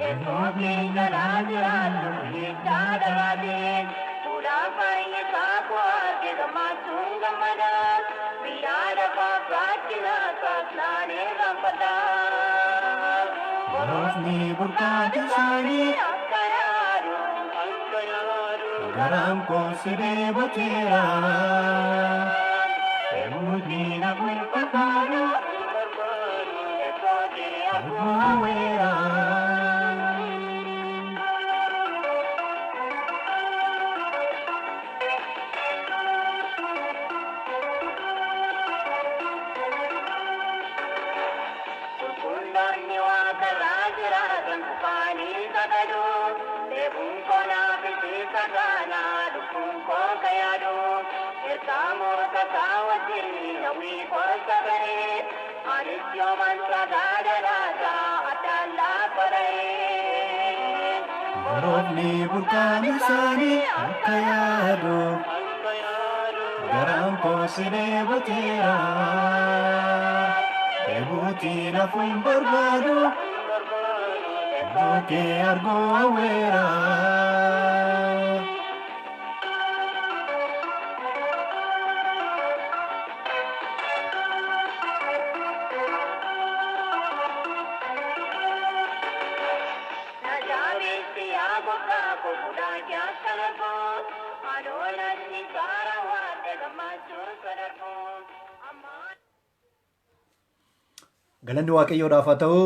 Teessoo kee jalaa jiraachuu jecha dhabaatee. Fuula fayyisaa koo arge gammachuun gammada. Biyya lafaa rakkina isaas naan irraanfadha. Borofni burqaan isaanii Akka yaadu garaan koo si dheeboteera. Dheebotni na barbaadu Teessoo kee arguu hawweera. Qulqulloonni waaqarraa jiraatan kufaanii sagadu. Dheebuun koo naaf isiisa gaanaa lubbuun koo kayaadu. Ergamoota isaa wajjin hawwii koo sagaree. Anis yooman sagaada laata addaan lafa dha'ee. Borofni burqaan isaanii akka yaadu garaan koo si dheeboteera. Dheebuutii nafuun barbaadu fuula kee arguu hawweera. Najaabeessi yaa gogaa koo fuudhaa kee akka darbu. Adoolatti saara waadde gammachuu sadarbu. Ammaa. Galanni Waaqayyoodhaaf haa ta'u.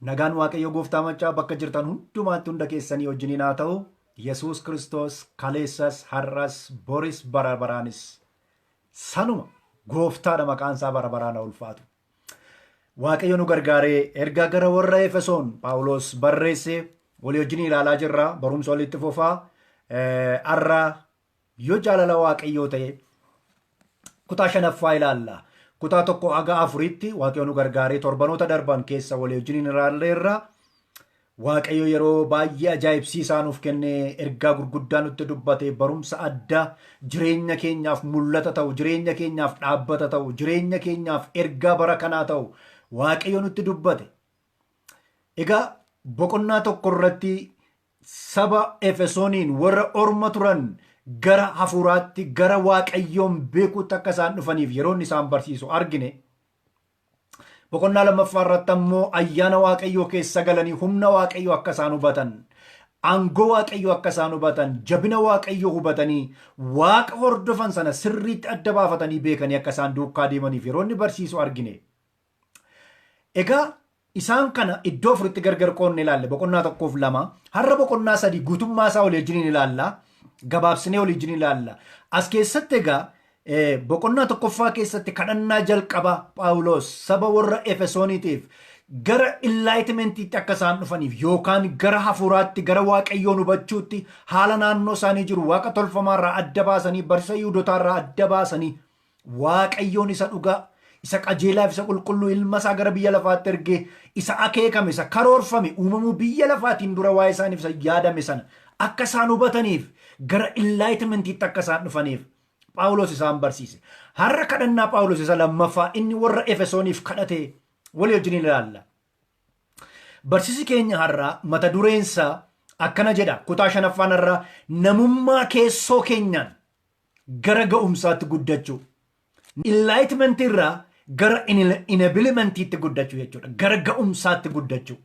Nagaan Waaqayyo gooftaa machaa bakka jirtan hundumaatti hunda keessanii wajjiniin haa ta'u. Yesuus Kiristoos kaleessas har'as boris bara baraanis sanuma gooftaadha, maqaan isaa bara baraan haa ulfaatu. Waaqayyo nu gargaaree ergaa gara warra Efesoon Phaawulos barreesse walii wajjin ilaalaa jirra. Barumsa walitti fufaa. Har'a yoo jaalala Waaqayyoo ta'e kutaa shanaffaa ilaalla. Kutaa tokko haga afuritti Waaqayyo nu gargaaree torbanoota darban keessa walii wajjin ilaalleerra. Waaqayyo yeroo baay'ee ajaa'ibsiisaa nuuf kenne, ergaa gurguddaa nutti dubbate, barumsa addaa jireenya keenyaaf mul'ata ta'u, jireenya keenyaaf dhaabbata ta'u, jireenya keenyaaf ergaa bara kanaa ta'u Waaqayyo nutti dubbate. Egaa boqonnaa tokko irratti saba Efesooniin warra orma turan gara hafuuraatti, gara Waaqayyoon beekuutti akka isaan dhufaniif yeroo inni isaan barsiisu argine. Boqonnaa lammaffaa irratti ammoo ayyaana Waaqayyoo keessa galanii humna Waaqayyoo akka isaan hubatan, aangoo Waaqayyoo akka isaan hubatan, jabina Waaqayyoo hubatanii Waaqa hordofan sana sirriitti adda baafatanii beekanii akka isaan duukaa deemaniif yeroo inni barsiisu argine. Egaa isaan kana iddoo afuritti gargar qoodne ilaalle, boqonnaa tokkoof lama. Har'a boqonnaa sadii guutummaa isaa walii wajjiniin ilaalla. Gabaabsinee walii wajjin ilaalla. As keessatti egaa boqonnaa tokkoffaa keessatti kadhannaa jalqabaa Phaawulos saba warra Efesooniitiif gara enlightenmentiitti akka isaan dhufaniif yookaan gara hafuuraatti, gara Waaqayyoon hubachuutti, haala naannoo isaanii jiru waaqa tolfamaarraa adda baasanii, barsiisa Yihudotaarraa adda baasanii, Waaqayyoon isa dhugaa, isa qajeelaaf isa qulqulluu, ilma isaa gara biyya lafaatti ergee, isa akeekame, isa karoorfame, uumamuu biyya lafaatiin dura waa'ee isaaniif isa yaadame sana akka isaan hubataniif, gara enlightenmentiitti akka isaan dhufaniif Phaawulos isaan barsiise. Har'a kadhannaa Phaawulos isa lammaffaa inni warra Efesooniif kadhate walii wajjin ilaalla. Barsiisi keenya har'aa mata dureensaa akkana jedha: kutaa shanaffaan har'aa, namummaa keessoo keenyaan gara ga'umsaatti guddachuu. Enlightenment irraa gara enablementiitti guddachuu jechuudha. Gara ga'umsaatti guddachuu.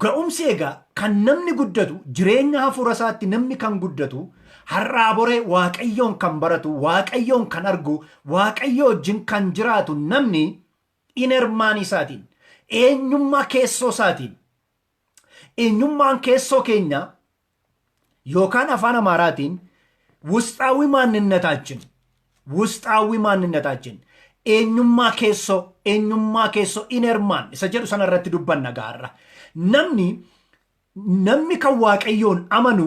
Ga'umsi egaa kan namni guddatu, jireenya hafuura isaatti namni kan guddatu, har'aa boree Waaqayyoon kan baratu, Waaqayyoon kan argu, Waaqayyo wajjin kan jiraatu, namni inner man isaatiin, eenyummaa keessoo isaatiin, eenyummaan keessoo keenya yookaan afaan Amaaraatiin ውስጣዊ ማንነታችን, ውስጣዊ ማንነታችን, eenyummaa keessoo, eenyummaa keessoo, inner man isa jedhu sana irratti dubbanna gaarra. Namni kan Waaqayyoon amanu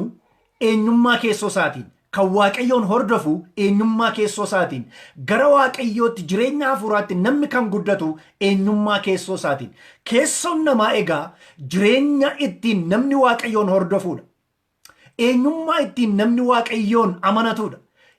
eenyummaa keessoo isaatiin, kan Waaqayyoon hordofu eenyummaa keessoo isaatiin, gara Waaqayyootti jireenya hafuuraatti namni kan guddatu eenyummaa keessoo isaatiin. Keessoon namaa egaa jireenya ittiin namni Waaqayyoon hordofuudha. Eenyummaa ittiin namni Waaqayyoon amanatudha.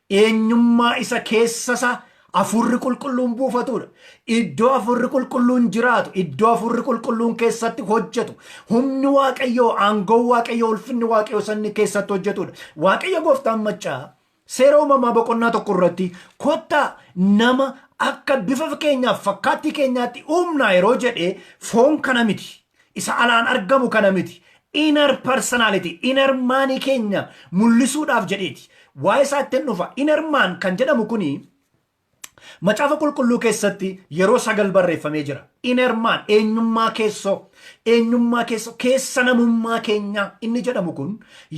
Eenyummaa isa keessa isaa Hafuurri qulqulluun buufatudha. Iddoo hafuurri qulqulluun jiraatu, iddoo hafuurri qulqulluun keessatti hojjetu, humni Waaqayyoo, aangoon Waaqayyoo, ulfinni Waaqayyoo sanni keessatti hojjetudha. Waaqayyo gooftaan maccaa seera uumamaa boqonnaa 1 irratti kottaa nama akka bifa keenyaaf fakkaattii keenyaatti uumnaa yeroo jedhe foon kana miti. Isa alaan argamu kana miti. Inner personality, inner man keenya mul'isuudhaaf jedheeti. Waa'ee isaatti hin dhufa. Inner man kan jedhamu kuni Macaafa qulqulluu keessatti yeroo 9 barreeffamee jira. Inner man, eenyummaa keessoo, eenyummaa keessoo, keessa namummaa keenyaa inni jedhamu kun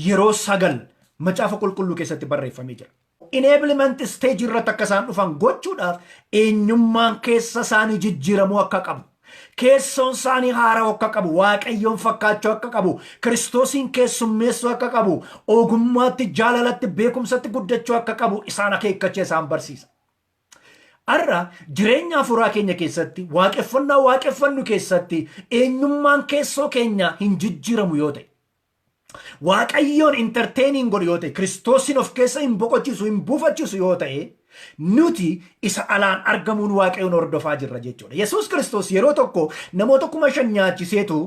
yeroo 9 macaafa qulqulluu keessatti barreeffamee jira. Enablement stage irratti akka isaan dhufan gochuudhaaf eenyummaan keessa isaanii jijjiiramuu akka qabu. Keessoon isaanii haara'uu akka qabu, Waaqayyoon fakkaachuu akka qabu, Kiristoosiin keessummeessuu akka qabu, ogummaatti, jaalalatti, beekumsatti guddachuu akka qabu isaan akeekkachee isaan barsiisa. Har'a jireenya hafuuraa keenya keessatti, waaqeffannaa waaqeffannu keessatti eenyummaan keessoo keenya hin jijjiiramu yoo ta'e, Waaqayyoon entertain hin godhu yoo ta'e, Kiristoosiin of keessa hin boqochiisu, hin buufachiisu yoo ta'e, nuti isa alaan argamuun Waaqayyoon hordofaa jirra jechuudha. Yesuus Kiristoos yeroo tokko namoota 5,000 nyaachiseetu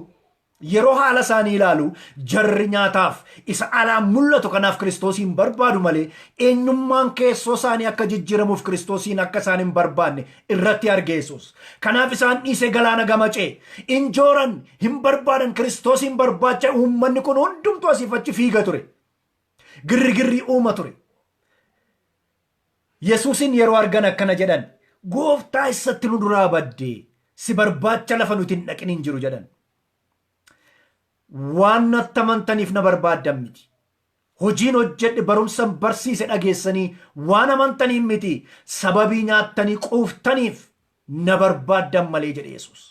yeroo haala isaanii ilaalu jarri nyaataaf isa alaan mul'atu kanaaf Kiristoosiin barbaadu malee eenyummaan keessoo isaanii akka jijjiiramuuf Kiristoosiin akka isaan hin barbaanne irratti arge Yesuus. Kanaaf isaan dhiisee galaana gama ce'e. Injooran hin barbaadan Kiristoosiin barbaacha uummanni kun hundumtuu asiif achi fiiga ture. Girrigirrii uuma ture. Yesuusin yeroo argan akkana jedhan, Gooftaa eessatti nu duraa badde? Si barbaacha lafa nuti hin dhaqin hin jiru jedhan. Waan natti amantaniif na barbaaddan miti. Hojiin hojjedhe barumsan barsiise dhageessanii waan amantaniif miti. Sababii nyaattanii quuftaniif na barbaaddan malee jedhe Yesuus.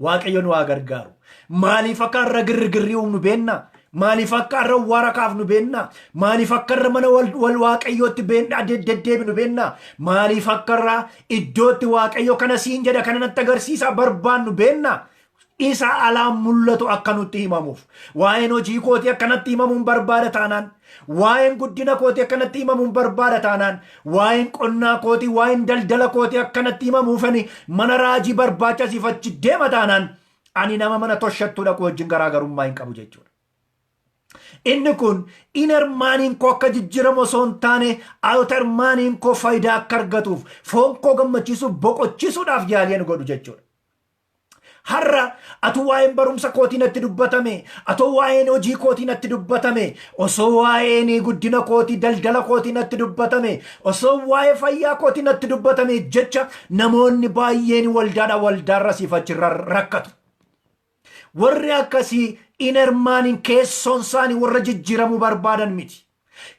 Waaqayyo nu haa gargaaru. Maaliif akka har'a girrigirrii uumnu beennaa? Maaliif akka har'a waara kaafnu beennaa? Maaliif akka har'a mana wal wal Waaqayyootti beennaa deddeebinu beennaa? Maaliif akka har'a iddootti Waaqayyo kana siin jedha kana natti agarsiisaa barbaannu beennaa? Isa alaan mul'atu akka nutti himamuuf. Waa'een hojii kootii akka natti himamuun barbaada taanaan, waa'een guddina kootii akka natti himamuun barbaada taanaan, waa'een qonnaa kootii, waa'een daldala kootii akka natti himamuufani mana raajii barbaacha asiif achi deema taanaan, ani nama mana toshattuu dhaqu wajjin garaagarummaa hin qabu jechuudha. Inni kun inner maniin koo akka jijjiiramu osoo hin taane outer maniin koo faayidaa akka argatuuf foon koo gammachiisuuf boqochiisuudhaaf yaalii ani godhu jechuudha. Har'a atu waa'een barumsa kootii natti dubbatame, atoo waa'een hojii kootii natti dubbatame, osoo waa'een guddina kootii, daldala kootii natti dubbatame, osoo waa'ee fayyaa kootii natti dubbatame jecha namoonni baay'een waldaadha waldaarra siif achi rakkatu. Warri akkasii inner maniin keessoon isaanii warra jijjiiramuu barbaadan miti.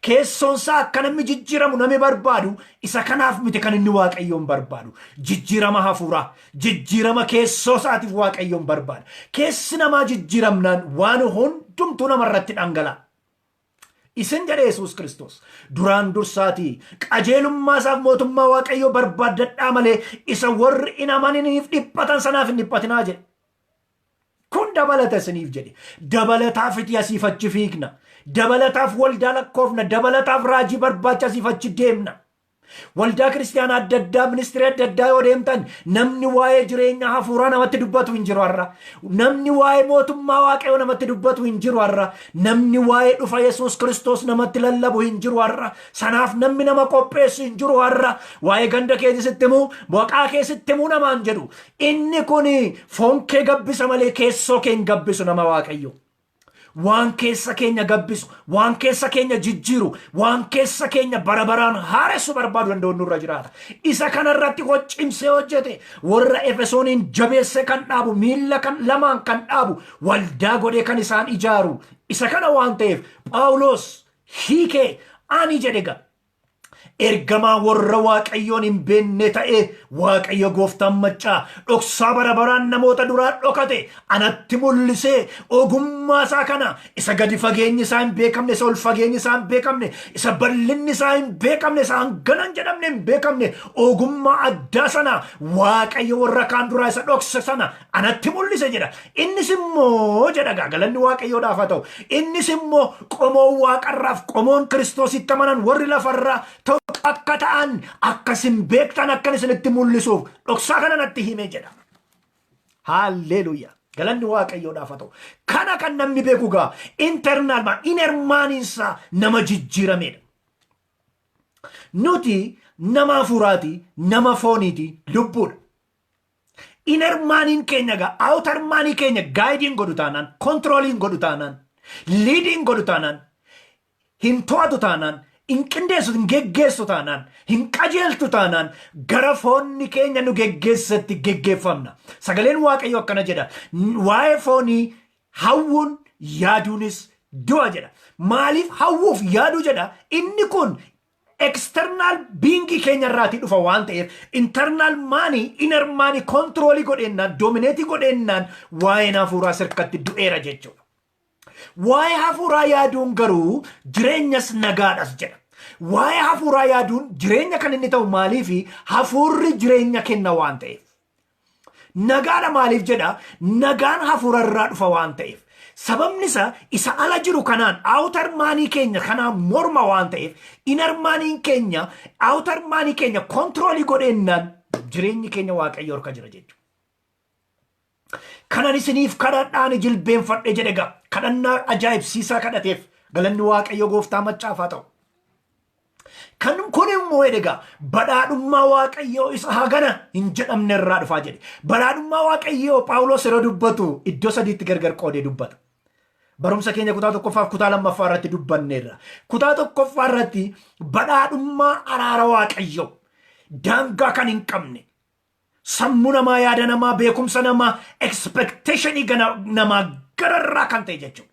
Keessoon isaa akka namni jijjiiramu namni barbaadu isa kanaaf miti kan inni Waaqayyoon barbaadu. Jijjiirama hafuuraa, jijjiirama keessoo isaatiif Waaqayyoon barbaada. Keessi namaa jijjiiramnaan waan hundumtuu namarratti dhangala'a. Isin jedhe Yesuus Kiristoos duraan dursaatii qajeelummaa isaaf mootummaa Waaqayyoo barbaaddadhaa malee isa warri hin amaniniif dhiphatan sanaaf hin dhiphatinaa jedhe. Kun dabalata isiniif jedhe. Dabalataaf iti asiif achi fiigna. Dabalataaf waldaa lakkoofna. Dabalataaf raajii barbaacha asiif achi deemna. Waldaa kiristaanaa adda addaa, ministirii adda addaa yoo deemtan namni waa'ee jireenya hafuuraa namatti dubbatu hin jiru har'a. Namni waa'ee mootummaa Waaqayyoo namatti dubbatu hin jiru har'a. Namni waa'ee dhufa Yesuus Kiristoos namatti lallabu hin jiru har'a. Sanaaf namni nama qopheessu hin jiru har'a. Waa'ee ganda keetii sitti himuu, maqaa kee sitti himuu namaan jedhu. Inni kun foon kee gabbisa malee keessoo kee hin gabbisu nama Waaqayyoo. Waan keessa keenya gabbisu, waan keessa keenya jijjiiru, waan keessa keenya bara baraan haaressu barbaadu danda'u nurra jiraata. Isa kanarratti hoccimsee hojjete warra Efesooniin jabeessee kan dhaabu, miilla kan lamaan kan dhaabu, waldaa godhee kan isaan ijaaru. Isa kana waan ta'eef Phaawulos hiikee ani jedhe gaa. Ergamaa warra Waaqayyoon hin beenne ta'ee Waaqayyo gooftaan maccaa dhoksaa bara baraan namoota duraa dhokate anatti mul'isee ogummaa isaa kana isa gadi fageenyi isaa hin beekamne, isa ol fageenyi isaa hin beekamne, isa bal'inni isaa hin beekamne, isa hangana hin jedhamne hin beekamne ogummaa addaa sana Waaqayyo warra kaan duraa isa dhokse sana anatti mul'ise jedha. Innis immoo jedha gaa galanni Waaqayyoodhaaf haa ta'u. Innis immoo qomoon waaqarraaf qomoon Kiristoositti amanan warri lafarraa Tokko akka ta'an akka isin beektan akkan isinitti mul'isuuf dhoksaa kana natti hime jedha. Haalleluuyaa. Galanni Waaqayyoodhaaf haa ta'u. Kana kan namni beeku gaa internal man, inner maniinsaa nama jijjiiramedha. Nuti nama hafuuraati, nama fooniiti, lubbuudha. Inner maniin keenya gaa outer manii keenya guideiin godhu taanaan, controliin godhu taanaan, leadiin godhu taanaan, hin to'atu taanaan, hin qindeessu, hin geggeessu taanaan, hin qajeeltu taanaan, gara foonni keenya nu geggeessatti geggeeffamna. Sagaleen Waaqayyo akkana jedha. Waa'ee foonii hawwuun yaaduunis du'a jedha. Maaliif hawwuuf yaaduu jedha? Inni kun external beingii keenya irraatii dhufa waan ta'eef, internal manii, inner manii controlii godheennaan, dominateii godheennaan, waa'een hafuuraa sirkatti du'eera jechuudha. Waa'ee hafuuraa yaaduun garuu jireenyas nagaadhas jedha. Waa'ee hafuuraa yaaduun jireenya kan inni ta'u maaliifi? Hafuurri jireenya kenna waan ta'eef. Nagaadha maaliif jedha? Nagaan hafuura irraa dhufa waan ta'eef. Sababni isaa isa ala jiru kanaan, outer manii keenya kanaan morma waan ta'eef, inner maniin keenya outer manii keenya controlii godheennaan jireenyi keenya Waaqayyo harka jira jechuudha. Kanan isiniif kadhadhaan jilbeenfadhe jedhe gaa, kadhannaa ajaa'ibsiisaa kadhateef galanni Waaqayyo gooftaa maccaafaa ta'u. Kan kun immoo jedhe gaa, badhaadhummaa Waaqayyoo isa hagana hin jedhamne irraa dhufaa jedhe. Badhaadhummaa Waaqayyoo Phaawulos yeroo dubbatu iddoo sadiitti gargar qoodee dubbata. Barumsa keenya kutaa tokkoffaaf kutaa lammaffaa irratti dubbanneerra. Kutaa tokkoffaa irratti badhaadhummaa araara Waaqayyoo daangaa kan hin qabne, sammuu namaa, yaada namaa, beekumsa namaa, expectationii namaa gararraa kan ta'e jechuudha.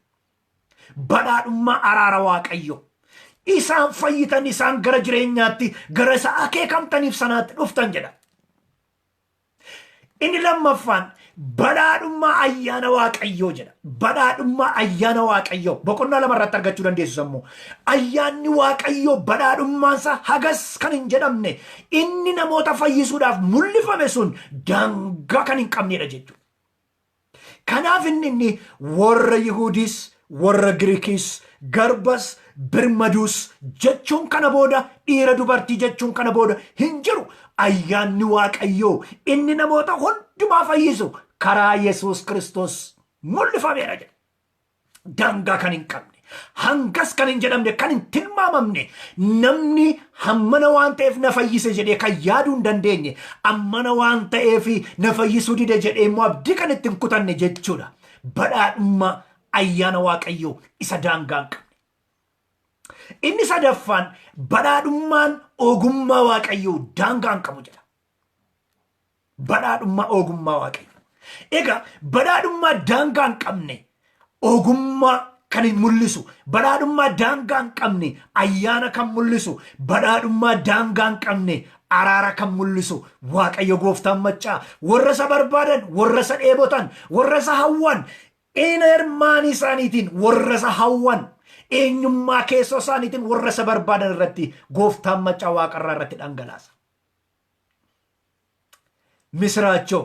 Badhaadhummaa araara Waaqayyoo. Isaan fayyitan, isaan gara jireenyaatti, gara isa akeekamtaniif sanaatti dhuftan jedha. Inni lammaffaan badhaadhummaa ayyaana Waaqayyoo jedha. Badhaadhummaa ayyaana Waaqayyoo boqonnaa 2 irratti argachuu dandeessu sammuu. Ayyaanni Waaqayyoo badhaadhummaansaa hagas kan hin jedhamne, inni namoota fayyisuudhaaf mul'ifame sun daangaa kan hin qabnedha jechuudha. Kanaaf inni warra Yihudiis, warra Giriikis, garbas birmaduus jechuun kana booda, dhiira dubartii jechuun kana booda hin jiru. Ayyaanni Waaqayyoo inni namoota hundumaa fayyisu karaa Yesuus Kiristoos mul'ifameera jedha. Daangaa kan hin qabne, hangas kan hin jedhamne, kan hin tilmaamamne, namni hammana waan ta'eef na fayyise jedhee kan yaaduu hin dandeenye, ammana waan ta'eef na fayyisuu dide jedhee immoo abdii kan itti hin kutanne jechuudha. Badhaadhummaa ayyaana Waaqayyoo isa daangaa hin qabne. Inni sadaffaan badhaadhummaan ogummaa Waaqayyoo daangaa hin qabu jedha. Badhaadhummaa ogummaa Waaqayyoo. Egaa badhaadhummaa daangaa hin qabne ogummaa kan hin mul'isu, badhaadhummaa daangaa hin qabne ayyaana kan mul'isu, badhaadhummaa daangaa hin qabne araara kan mul'isu Waaqayyo gooftaan maccaa warra isa barbaadan, warra isa dheebotan, warra isa hawwan, inner manii isaaniitiin warra isa hawwan, eenyummaa keessoo isaaniitiin warra isa barbaadan irratti gooftaan maccaa waaqarraa irratti dhangalaasa. Misiraachoo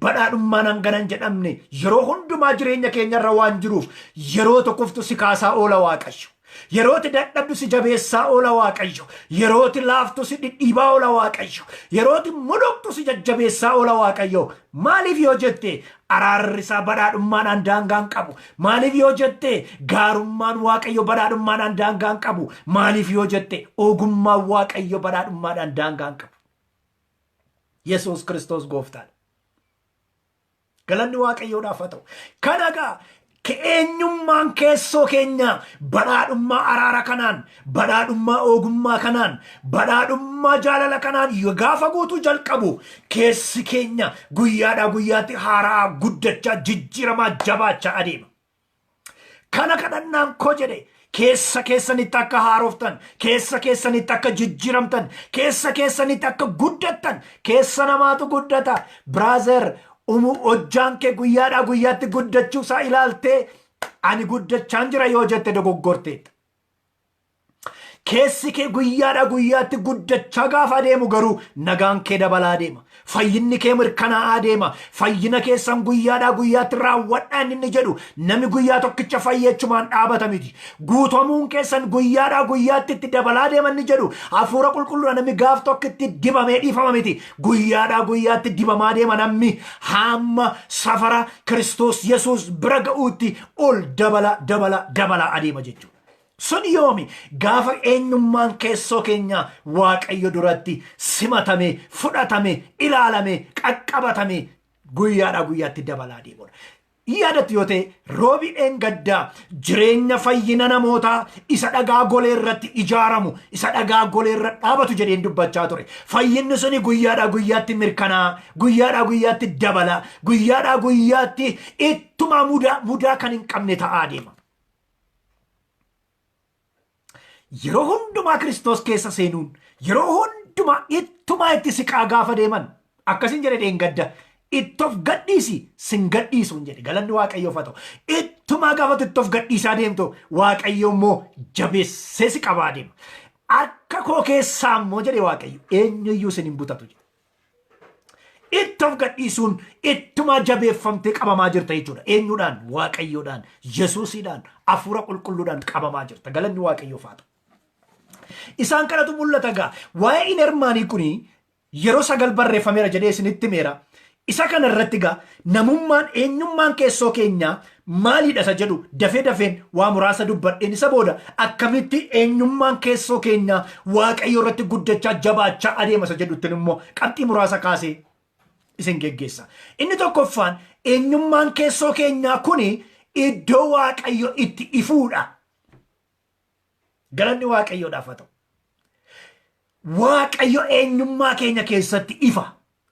badhaadhummaan hangana hin jedhamne yeroo hundumaa jireenya keenyarra waan jiruuf, yeroo tokkoftu si kaasaa oola Waaqayyo. Yerooti dadhabdu si jabeessaa oola Waaqayyo. Yerooti laaftu si dhidhiibaa oola Waaqayyo. Yerooti mudhuqtu si jajjabeessaa oola Waaqayyo. Maaliif yoo jette, araarri isaa badhaadhummaadhaan daangaa hin qabu. Maaliif yoo jette, gaarummaan Waaqayyo badhaadhummaadhaan daangaa hin qabu. Maaliif yoo jette, ogummaan Waaqayyo badhaadhummaadhaan daangaa hin qabu. Yesuus Kiristoos gooftaadha. Galanni Waaqayyoodhaaf haa ta'u. Kana egaa eenyummaan keessoo keenya badhaadhummaa araara kanaan, badhaadhummaa ogummaa kanaan, badhaadhummaa jaalala kanaan gaafa guutuu jalqabu, keessi keenya guyyaadhaa guyyaatti haaraa guddachaa, jijjiiramaa, jabaachaa adeema. Kana kadhannaan koo jedhe, keessa keessanitti akka haaroftan, keessa keessanitti akka jijjiiramtan, keessa keessanitti akka guddattan. Keessa namaatu guddata. Brother, umu hojjaan kee guyyaadhaa guyyaatti guddachuu isaa ilaaltee ani guddachaan jira yoo jette dogoggorteetta. Keessi kee guyyaadhaa guyyaatti guddachaa gaafa deemu garuu nagaan kee dabalaa deema. Fayyinni kee mirkanaa'aa deema. Fayyina keessan guyyaadhaa guyyaatti raawwadhaan inni jedhu namni guyyaa tokkicha fayyachumaan dhaabata miti. Guutamuun keessan guyyaadhaa guyyaatti itti dabalaa deema inni jedhu hafuura qulqulluudha namni gaaf tokkitti dibamee dhiifama miti. Guyyaadhaa guyyaatti dibamaa deema namni hamma safara Kiristoos Yesuus bira ga'uutti ol dabala dabala dabala adeema jechuudha. Sun yoomi gaafa eenyummaan keessoo keenya Waaqayyo duratti simatame, fudhatame, ilaalame, qaqqabatame guyyaadhaa guyyaatti dabalaa deemudha. Yaadattu yoo ta'e roobii dheengaddaa jireenya fayyina namootaa isa dhagaa golee irratti ijaaramu, isa dhagaa golee irra dhaabatu jedheen dubbachaa ture. Fayyinni suni guyyaadhaa guyyaatti mirkanaa, guyyaadhaa guyyaatti dabala, guyyaadhaa guyyaatti ittumaa mudaa kan hin qabne ta'aa deema. Yeroo hundumaa Kiristoos keessa seenuun, yeroo hundumaa ittumaa itti siqaa gaafa deeman, akkasiin jedhe dheengadda, itti of gadhiisi sin gadhiisuun jedhe. Galanni Waaqayyoof haa ta'u. Ittumaa gaafatu itti of gadhiisaa deemtu Waaqayyo immoo jabeessee si qabaa deema. Harka koo keessaa immoo jedhe Waaqayyo eenyuyyuu sin hin butatu jedhe. Itti of gadhiisuun ittumaa jabeeffamtee qabamaa jirta jechuudha. Eenyuudhaan? Waaqayyoodhaan, Yesuusiidhaan, Hafuura Qulqulluudhaan qabamaa jirta. Galanni Waaqayyoof haa ta'u. Isaan kanatu mul'ata gaa. Waa'ee inermaanii kuni yeroo 9 barreeffameera jedhee isinitti himeera. Isa kana irratti gaa namummaan eenyummaan keessoo keenyaa maalidha isa jedhu dafee dafeen waa muraasa dubbadheen isa booda akkamitti eenyummaan keessoo keenyaa Waaqayyo irratti guddachaa jabaachaa adeema isa jedhuttin immoo qabxii muraasa kaasee isin geggeessa. Inni tokkoffaan eenyummaan keessoo keenyaa kuni iddoo Waaqayyo itti ifuudha. Galanni Waaqayyoodhaaf haa ta'u. Waaqayyo eenyummaa keenya keessatti ifa.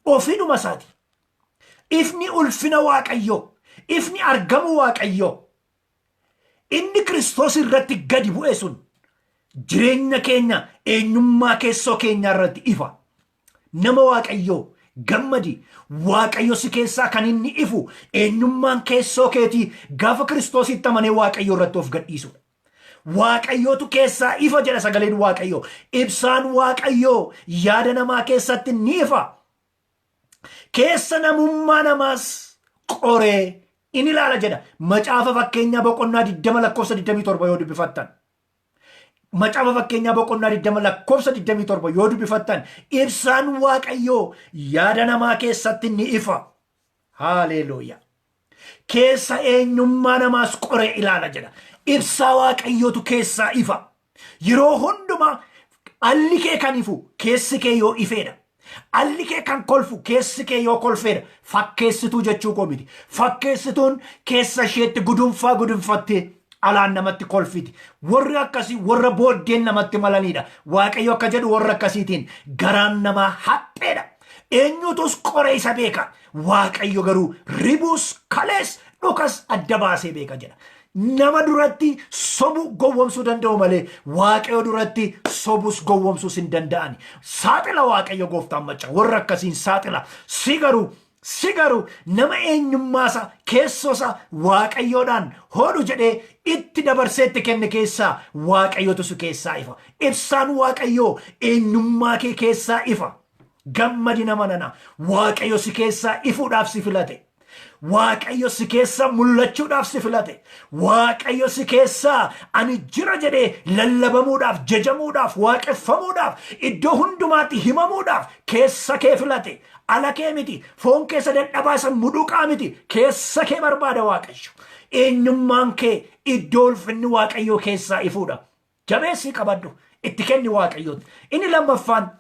Ofiidhuma isaati. Ifni ulfina Waaqayyoo, ifni argamuu Waaqayyoo, inni Kiristoos irratti gadi bu'e sun jireenya keenya eenyummaa keessoo keenyaa irratti ifa. Nama Waaqayyoo gammadi. Waaqayyo si keessaa kan inni ifu eenyummaan keessoo keetii gaafa Kiristoositti amanee Waaqayyo irratti of gadhiisudha. Waaqayyootu keessaa ifa jedha sagaleen Waaqayyoo. Ibsaan Waaqayyoo yaada namaa keessatti ni ifa. Keessa namummaa namaas qoree in ilaala jedha. Macaafa fakkeenyaa boqonnaa 20 lakkoofsa 27 yoo dubbifattan. Macaafa fakkeenyaa boqonnaa 20 lakkoofsa 27 yoo dubbifattan ibsaan Waaqayyoo yaada namaa keessatti ni ifa. Haaleluuyaa. Keessa eenyummaa namaas qoree ilaala jedha. Ibsaa Waaqayyootu keessaa ifa. Yeroo hundumaa alli kee kan ifu keessi kee yoo ifeedha. Alli kee kan kolfu keessi kee yoo kolfeedha. Fakkeessituu jechuu koo miti. Fakkeessituun keessa isheetti gudunfaa gudunfattee alaan namatti kolfiti. Warri akkasii warra booddeen namatti malaniidha. Waaqayyo akka jedhu warra akkasiitiin garaan namaa haxxeedha. Eenyutus qoree isa beeka. Waaqayyo garuu ribuus kalees dhukas adda baasee beeka jedha. Nama duratti sobu gowwomsuu danda'u malee Waaqayyo duratti sobus gowwomsuus hin danda'ani. Saaxila Waaqayyo gooftaan macca warra akkasiin saaxila. Si garuu nama eenyummaasa keessoosa Waaqayyoodhaan hodhu jedhee itti dabarsee itti kenne keessaa Waaqayyotu si keessaa ifa. Ibsaan Waaqayyoo eenyummaa kee keessaa ifa. Gammadi nama nana. Waaqayyo si keessaa ifuudhaaf si filate. Waaqayyo si keessaa mul'achuudhaaf si filate. Waaqayyo si keessaa ani jira jedhee lallabamuudhaaf, jajamuudhaaf, waaqeffamuudhaaf, iddoo hundumaatti himamuudhaaf keessa kee filate. Ala kee miti, foon keessa dadhabaa isa mudhuqaa miti, keessa kee barbaada Waaqayyo. Eenyummaan kee iddoo ulfinni Waaqayyoo keessaa ifuudha. Jabeessii qabadhu, itti kenni Waaqayyootti. Inni lammaffaan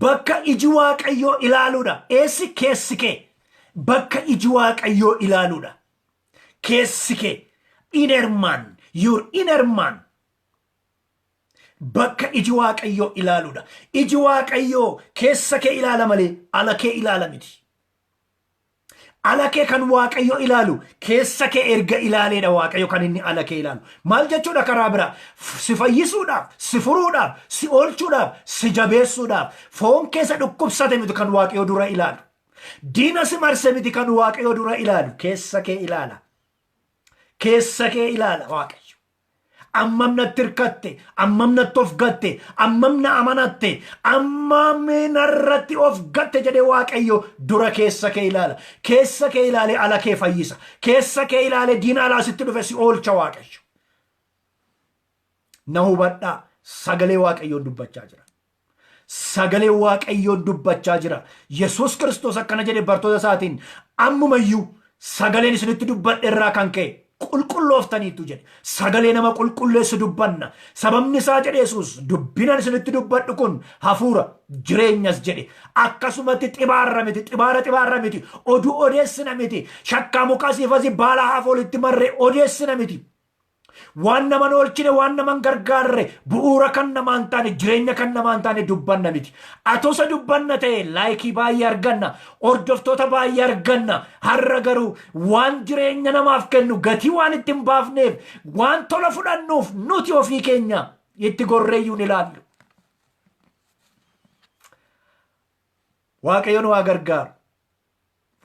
bakka iji Waaqayyoo ilaaluudha. Eessi keessi kee bakka iji Waaqayyoo ilaaluudha. Keessi kee inner man, your inner man bakka iji Waaqayyoo ilaaluudha. Iji Waaqayyoo keessa kee ilaala malee ala kee ilaala miti. Ala kee kan Waaqayyo ilaalu keessa kee erga ilaaleedha Waaqayyo kan inni ala kee ilaalu. Maal jechuudha karaa biraa? Si fayyisuudhaaf, si furuudhaaf, si oolchuudhaaf, si jabeessuudhaaf foon keessa dhukkubsate miti kan Waaqayyo dura ilaalu. Diina si marse miti kan Waaqayyo dura ilaalu. Keessa kee ilaala. Keessa kee ilaala Waaqayyo. Ammam natti hirkatte, ammam natti of gatte, ammam na amanatte, ammam narratti of gatte jedhee Waaqayyo dura keessa kee ilaala. Keessa kee ilaalee ala kee fayyisa. Keessa kee ilaalee diina alaa sitti dhufe si oolcha Waaqayyo. Na hubadhaa, sagalee Waaqayyoon dubbachaa jira. Sagalee Waaqayyoon dubbachaa jira. Yesuus Kiristoos akkana jedhe bartoota isaatiin, ammumayyuu sagaleen isinitti dubbadhe irraa kan ka'e qulqullooftaniitu jedhe. Sagalee nama qulqulleessu dubbanna. Sababni isaa jedhe Yesuus, dubbinan isinitti dubbadhu kun hafuura jireenyas jedhe. Akkasumatti xibaarra miti, xibaara xibaarra miti, oduu odeessina miti, shakkaa mukaa siifasii baala hafa walitti marree odeessina miti. Waan naman oolchine, waan naman gargaarre, bu'uura kan namaan taane, jireenya kan namaan taane dubbanna miti. Atosa dubbanna ta'e like baay'ee arganna, hordoftoota baay'ee arganna. Har'a garuu waan jireenya namaaf kennu gatii waan itti hin baafneef, waan tola fudhannuuf nuti ofii keenya itti gorreeyyuu ni ilaallu. Waaqayyo nu haa gargaaru.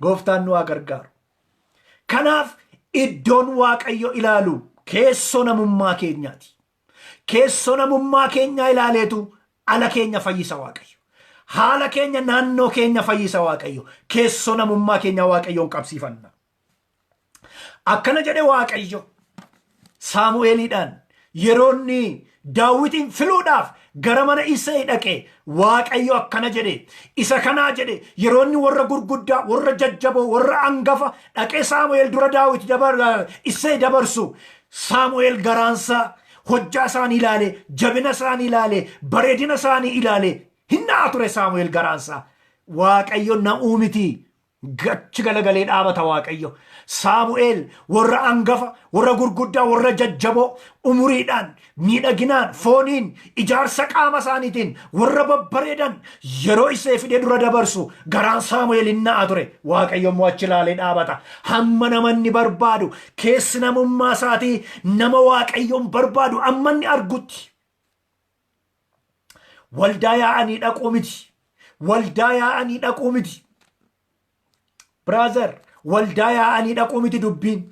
Gooftaan nu haa gargaaru. Kanaaf iddoon Waaqayyo ilaalu keessoo namummaa keenyaati. Keessoo namummaa keenyaa ilaaleetu ala keenya fayyisa Waaqayyo. Haala keenya, naannoo keenya fayyisa Waaqayyo. Keessoo namummaa keenyaa Waaqayyoon qabsiifanna. Akkana jedhe Waaqayyo Saamu'eeliidhaan yeroo inni Daawitiin filuudhaaf gara mana Isee dhaqe, Waaqayyo akkana jedhe, isa kanaa jedhe. Yeroo inni warra gurguddaa, warra jajjaboo, warra angafa dhaqee Saamu'eel dura Daawit Isee dabarsu, Saamu'eel garaansaa hojjaa isaanii ilaale, jabina isaanii ilaale, bareedina isaanii ilaale hin na'a ture Saamu'eel garaansaa. Waaqayyo na'uu miti, gachi galagalee dhaabata Waaqayyo. Saamu'eel warra angafa, warra gurguddaa, warra jajjaboo, umuriidhaan, miidhaginaan, fooniin, ijaarsa qaama isaaniitiin warra babbareedan yeroo isee fidee dura dabarsu garaan Saamu'eel hin na'a ture. Waaqayyo immoo achi ilaalee dhaabata. Hamma namanni barbaadu, keessi namummaa isaatii nama Waaqayyoon barbaadu amma inni argutti. Waldaa yaa'anii dhaquu miti. Waldaa yaa'anii dhaquu miti. Brother, waldaa yaa'anii dhaquu miti dubbiin.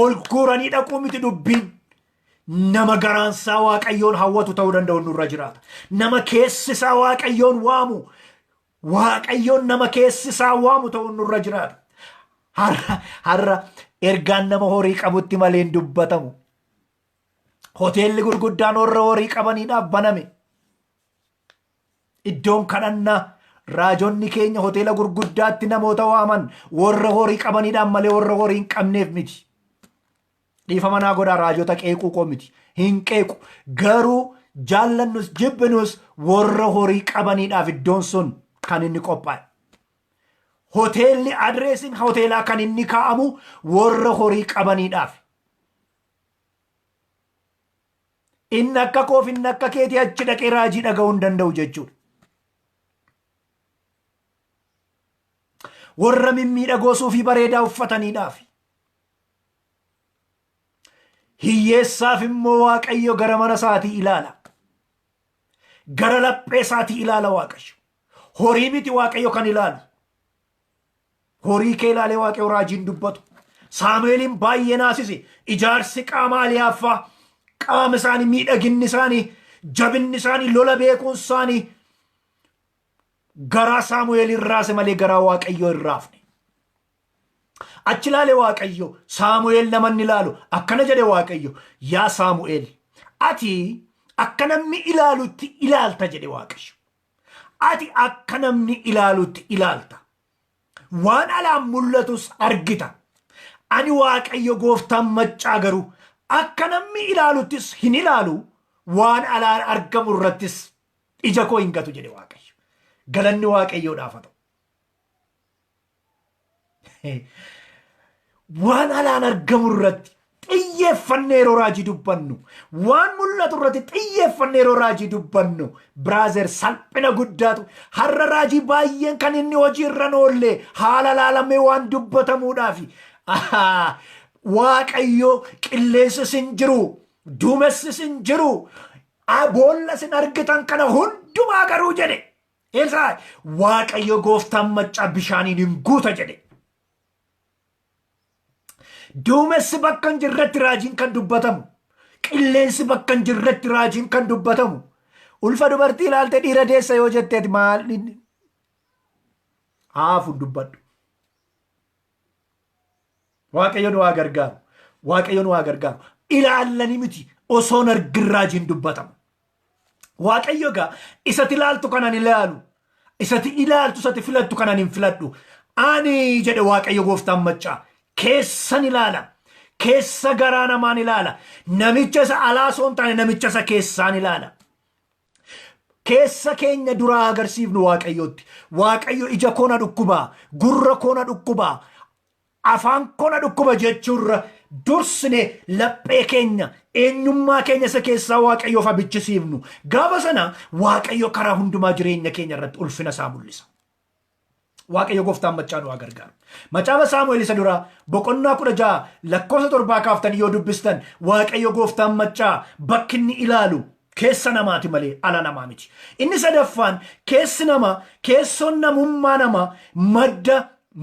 Ol guuranii dhaquu miti dubbiin. Nama garaansaa Waaqayyoon hawwatu ta'uu danda'u nurra jiraata. Nama keessisaa Waaqayyoon waamu. Waaqayyoon nama keessisaa waamu ta'uu nurra jiraata. Har'a ergaan nama horii qabutti malee hin dubbatamu. Hoteelli gurguddaan warra horii qabaniidhaaf baname. Iddoon kadhannaa raajonni keenya hoteela gurguddaatti namoota waaman warra horii qabaniidhaan malee warra horii hin qabneef miti. Dhiifama naa godhaa, raajota qeequu koo miti. Hin qeequ. Garuu jaallannus jibbinus warra horii qabaniidhaaf iddoon sun kan inni qophaa'e. Hoteelli, adreesiin hoteelaa kan inni kaa'amu warra horii qabaniidhaaf. Inni akka koof inni akka keetii achi dhaqee raajii dhaga'uu hin danda'u jechuudha. Warra mimmiidhagoo suufii bareedaa uffataniidhaaf. Hiyyeessaaf immoo Waaqayyo gara mana isaatii ilaala. Gara laphee isaatii ilaala Waaqayyo. Horii miti Waaqayyo kan ilaalu. Horii kee ilaalee Waaqayyo raajiin dubbatu. Saamu'eeliin baay'ee naasise. Ijaarsi qaama Aliyaaffaa, qaama isaanii, miidhaginni isaanii, jabinni isaanii, lola beekuun isaanii garaa Saamu'eel hin raase malee garaa Waaqayyoo hin raafne. Achi ilaale Waaqayyo, Saamu'eel nama inni ilaalu akkana jedhe Waaqayyo, yaa Saamu'eel, ati akka namni ilaalutti ilaalta jedhe Waaqayyo. Ati akka namni ilaalutti ilaalta. Waan alaan mul'atus argita. Ani Waaqayyo gooftaan maccaa garuu akka namni ilaaluttis hin ilaalu, waan alaan argamu irrattis ija koo hin gatu jedhe Waaqayyo. Galanni Waaqayyoodhaaf haa ta'u. Waan alaan argamu irratti xiyyeeffannee yeroo raajii dubbannu, waan mul'atu irratti xiyyeeffannee yeroo raajii dubbannu, brother, salphina guddaatu. Har'a raajii baay'een kan inni hojii irra oolle haala laalamee waan dubbatamuudhaafi. Waaqayyo qilleensi sin jiru, duumessi sin jiru, boolla sin argitan kana hundumaa garuu jedhe Eelsaa, Waaqayyo gooftaan maccaa bishaaniin hin guuta jedhe. Duumessi bakka hin jirretti raajiin kan dubbatamu. Qilleensi bakka hin jirretti raajiin kan dubbatamu. Ulfa dubartii ilaalte dhiira deessa yoo jetteeti maal haafu dubbadhu. Waaqayyo nu haa gargaaru. Waaqayyo nu haa gargaaru. Ilaallanii miti osoon argin raajiin dubbatamu. Waaqayyo egaa isati ilaaltu kanan ilaalu. Isati ilaaltu isati filattu kanan hin filadhu. Ani jedhe Waaqayyo gooftaan maccaa keessan ilaala. Keessa garaa namaan ilaala. Namicha isa alaa osoo hin taane namicha isa keessaan ilaala. Keessa keenya duraa agarsiifnu Waaqayyotti. Waaqayyo ija koo na dhukkubaa, gurra koo na dhukkubaa, afaan koo na dhukkuba jechuurra dursine laphee keenya eenyummaa keenya isa keessaa Waaqayyoof abichisiifnu. Gaafa sana Waaqayyo karaa hundumaa jireenya keenya irratti ulfina isaa mul'isa. Waaqayyo gooftaan maccaa nu haa gargaaru. Macaafa Saamu'eel isa duraa boqonnaa 16 lakkoofsa 7 kaaftanii yoo dubbistan Waaqayyo gooftaan maccaa bakki inni ilaalu keessa namaati malee ala namaa miti. Inni sadaffaan keessi namaa keessoon namummaa namaa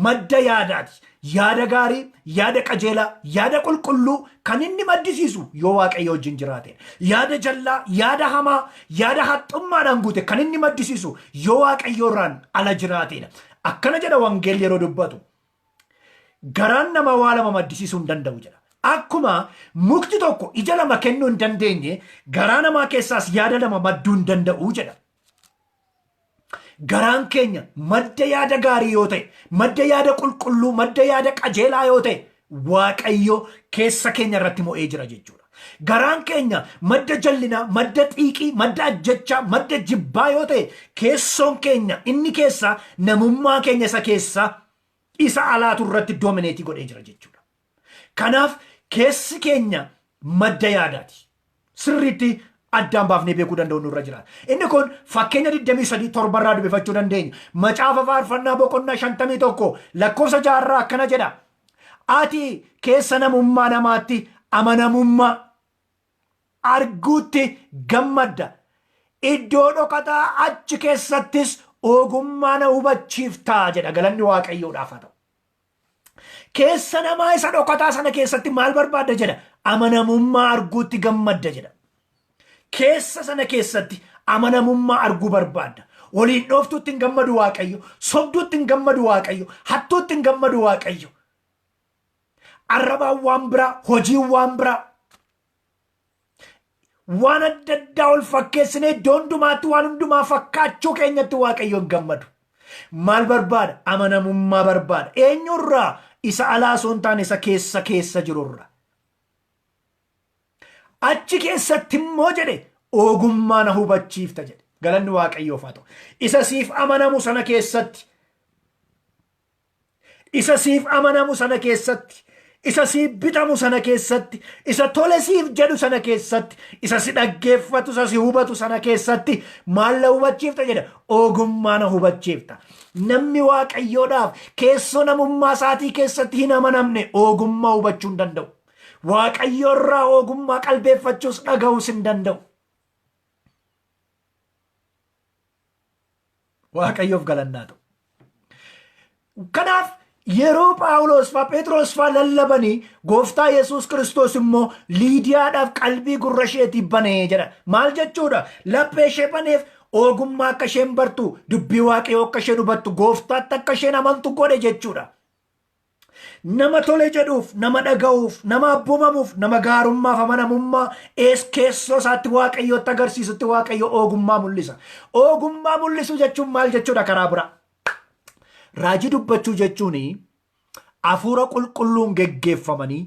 madda yaadaati. Yaada gaarii, yaada qajeelaa, yaada qulqulluu kan inni maddisiisu yoo Waaqayyo wajjin jiraate. Yaada jallaa, yaada hamaa, yaada haxxummaadhaan guute kan inni maddisiisu yoo Waaqayyo irraan ala jiraateedha. Akkana jedha wangeelli yeroo dubbatu. Garaan namaa waa lama maddisiisuu hin danda'u jedha. Akkuma mukti tokko ija lama kennuu hin dandeenye garaa namaa keessaas yaada lama madduu hin danda'u jedha. Garaan keenya madda yaada gaarii yoo ta'e, madda yaada qulqulluu, madda yaada qajeelaa yoo ta'e, Waaqayyo keessa keenya irratti mo'ee jira jechuudha. Garaan keenya madda jallinaa, madda xiiqii, madda ajjechaa, madda jibbaa yoo ta'e, keessoon keenya inni keessaa namummaa keenya isa keessaa isa alaatu irratti doomineetii godhee jira jechuudha. Kanaaf keessi keenya madda yaadaati. Sirriitti addaan baafnee beekuu danda'u nurra jiraata. Inni kun fakkeenya 23 torbarraa dubbifachuu dandeenya. Macaafa faarfannaa boqonnaa 51 lakkoofsa jaarraa akkana jedha. Ati keessa namummaa namaatti amanamummaa arguutti gammadda. Iddoo dhokataa achi keessattis ogummaa na hubachiifta jedha. Galanni Waaqayyoodhaaf haa ta'u. Keessa namaa isa dhokataa sana keessatti maal barbaadda jedha? Amanamummaa arguutti gammadda jedha. Keessa sana keessatti amanamummaa arguu barbaadda. Waliin dhooftuutti hin gammadu Waaqayyo. Sobduutti hin gammadu Waaqayyo. Hattuutti hin gammadu Waaqayyo. Arrabaan waan biraa, hojiin waan biraa. Waan adda addaa ol fakkeessinee iddoo hundumaatti waan hundumaa fakkaachuu keenyatti Waaqayyo hin gammadu. Maal barbaada? Amanamummaa barbaada. Eenyurraa? Isa alaa osoo hin taane isa keessa keessa jirurra. Achi keessatti immoo jedhe ogummaa na hubachiifta jedhe. Galanni Waaqayyoof haa ta'u. Isa siif amanamu sana keessatti Isa siif amanamu sana keessatti, isa siif bitamu sana keessatti, isa tole siif jedhu sana keessatti, isa si dhaggeeffatu, isa si hubatu sana keessatti maal na hubachiifta jedha. Ogummaa na hubachiifta. Namni Waaqayyoodhaaf keessoo namummaa isaatii keessatti hin amanamne ogummaa hubachuu hin danda'u. Waaqayyo irraa ogummaa qalbeeffachuus dhaga'uus hin danda'u. Waaqayyoof galannaa ta'u. Kanaaf yeroo Phaawulos faa Phexros faa lallabanii gooftaa Yesuus Kiristoos immoo Liidiyaadhaaf qalbii gurra isheetii banee jedha. Maal jechuudha? Laphee ishee baneef ogummaa akka isheen bartu, dubbii Waaqayyoo akka isheen hubattu, gooftaatti akka isheen amantu godhe jechuudha. Nama tole jedhuuf, nama dhaga'uuf, nama abboomamuuf, nama gaarummaaf amanamummaa ees keessoo isaatti Waaqayyootti agarsiisutti Waaqayyo ogummaa mul'isa. Ogummaa mul'isuu jechuun maal jechuudha karaa biraa? Raajii dubbachuu jechuun hafuura qulqulluun geggeeffamanii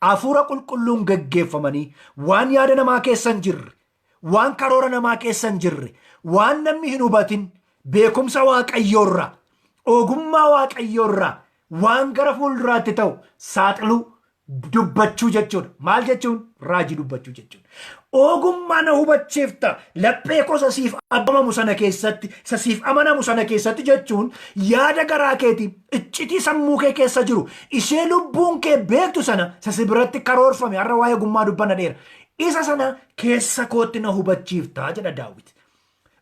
hafuura qulqulluun geggeeffamanii waan yaada namaa keessa hin jirre, waan karoora namaa keessa hin jirre, waan namni hin hubatin beekumsa Waaqayyoorraa, ogummaa Waaqayyoorraa waan gara fuulduraatti ta'u saaxiluu dubbachuu jechuudha. Maal jechuun? Raajii dubbachuu jechuudha. Ogummaa na hubachiifta laphee koo isa siif abboomamu sana keessatti, isa siif amanamu sana keessatti jechuun yaada garaa keetii, iccitii sammuu kee keessa jiru, ishee lubbuun kee beektu sana isa si biratti karoorfame, har'a waa'ee ogummaa dubbanna dheera. Isa sana keessa kootti na hubachiifta jedha Daawit.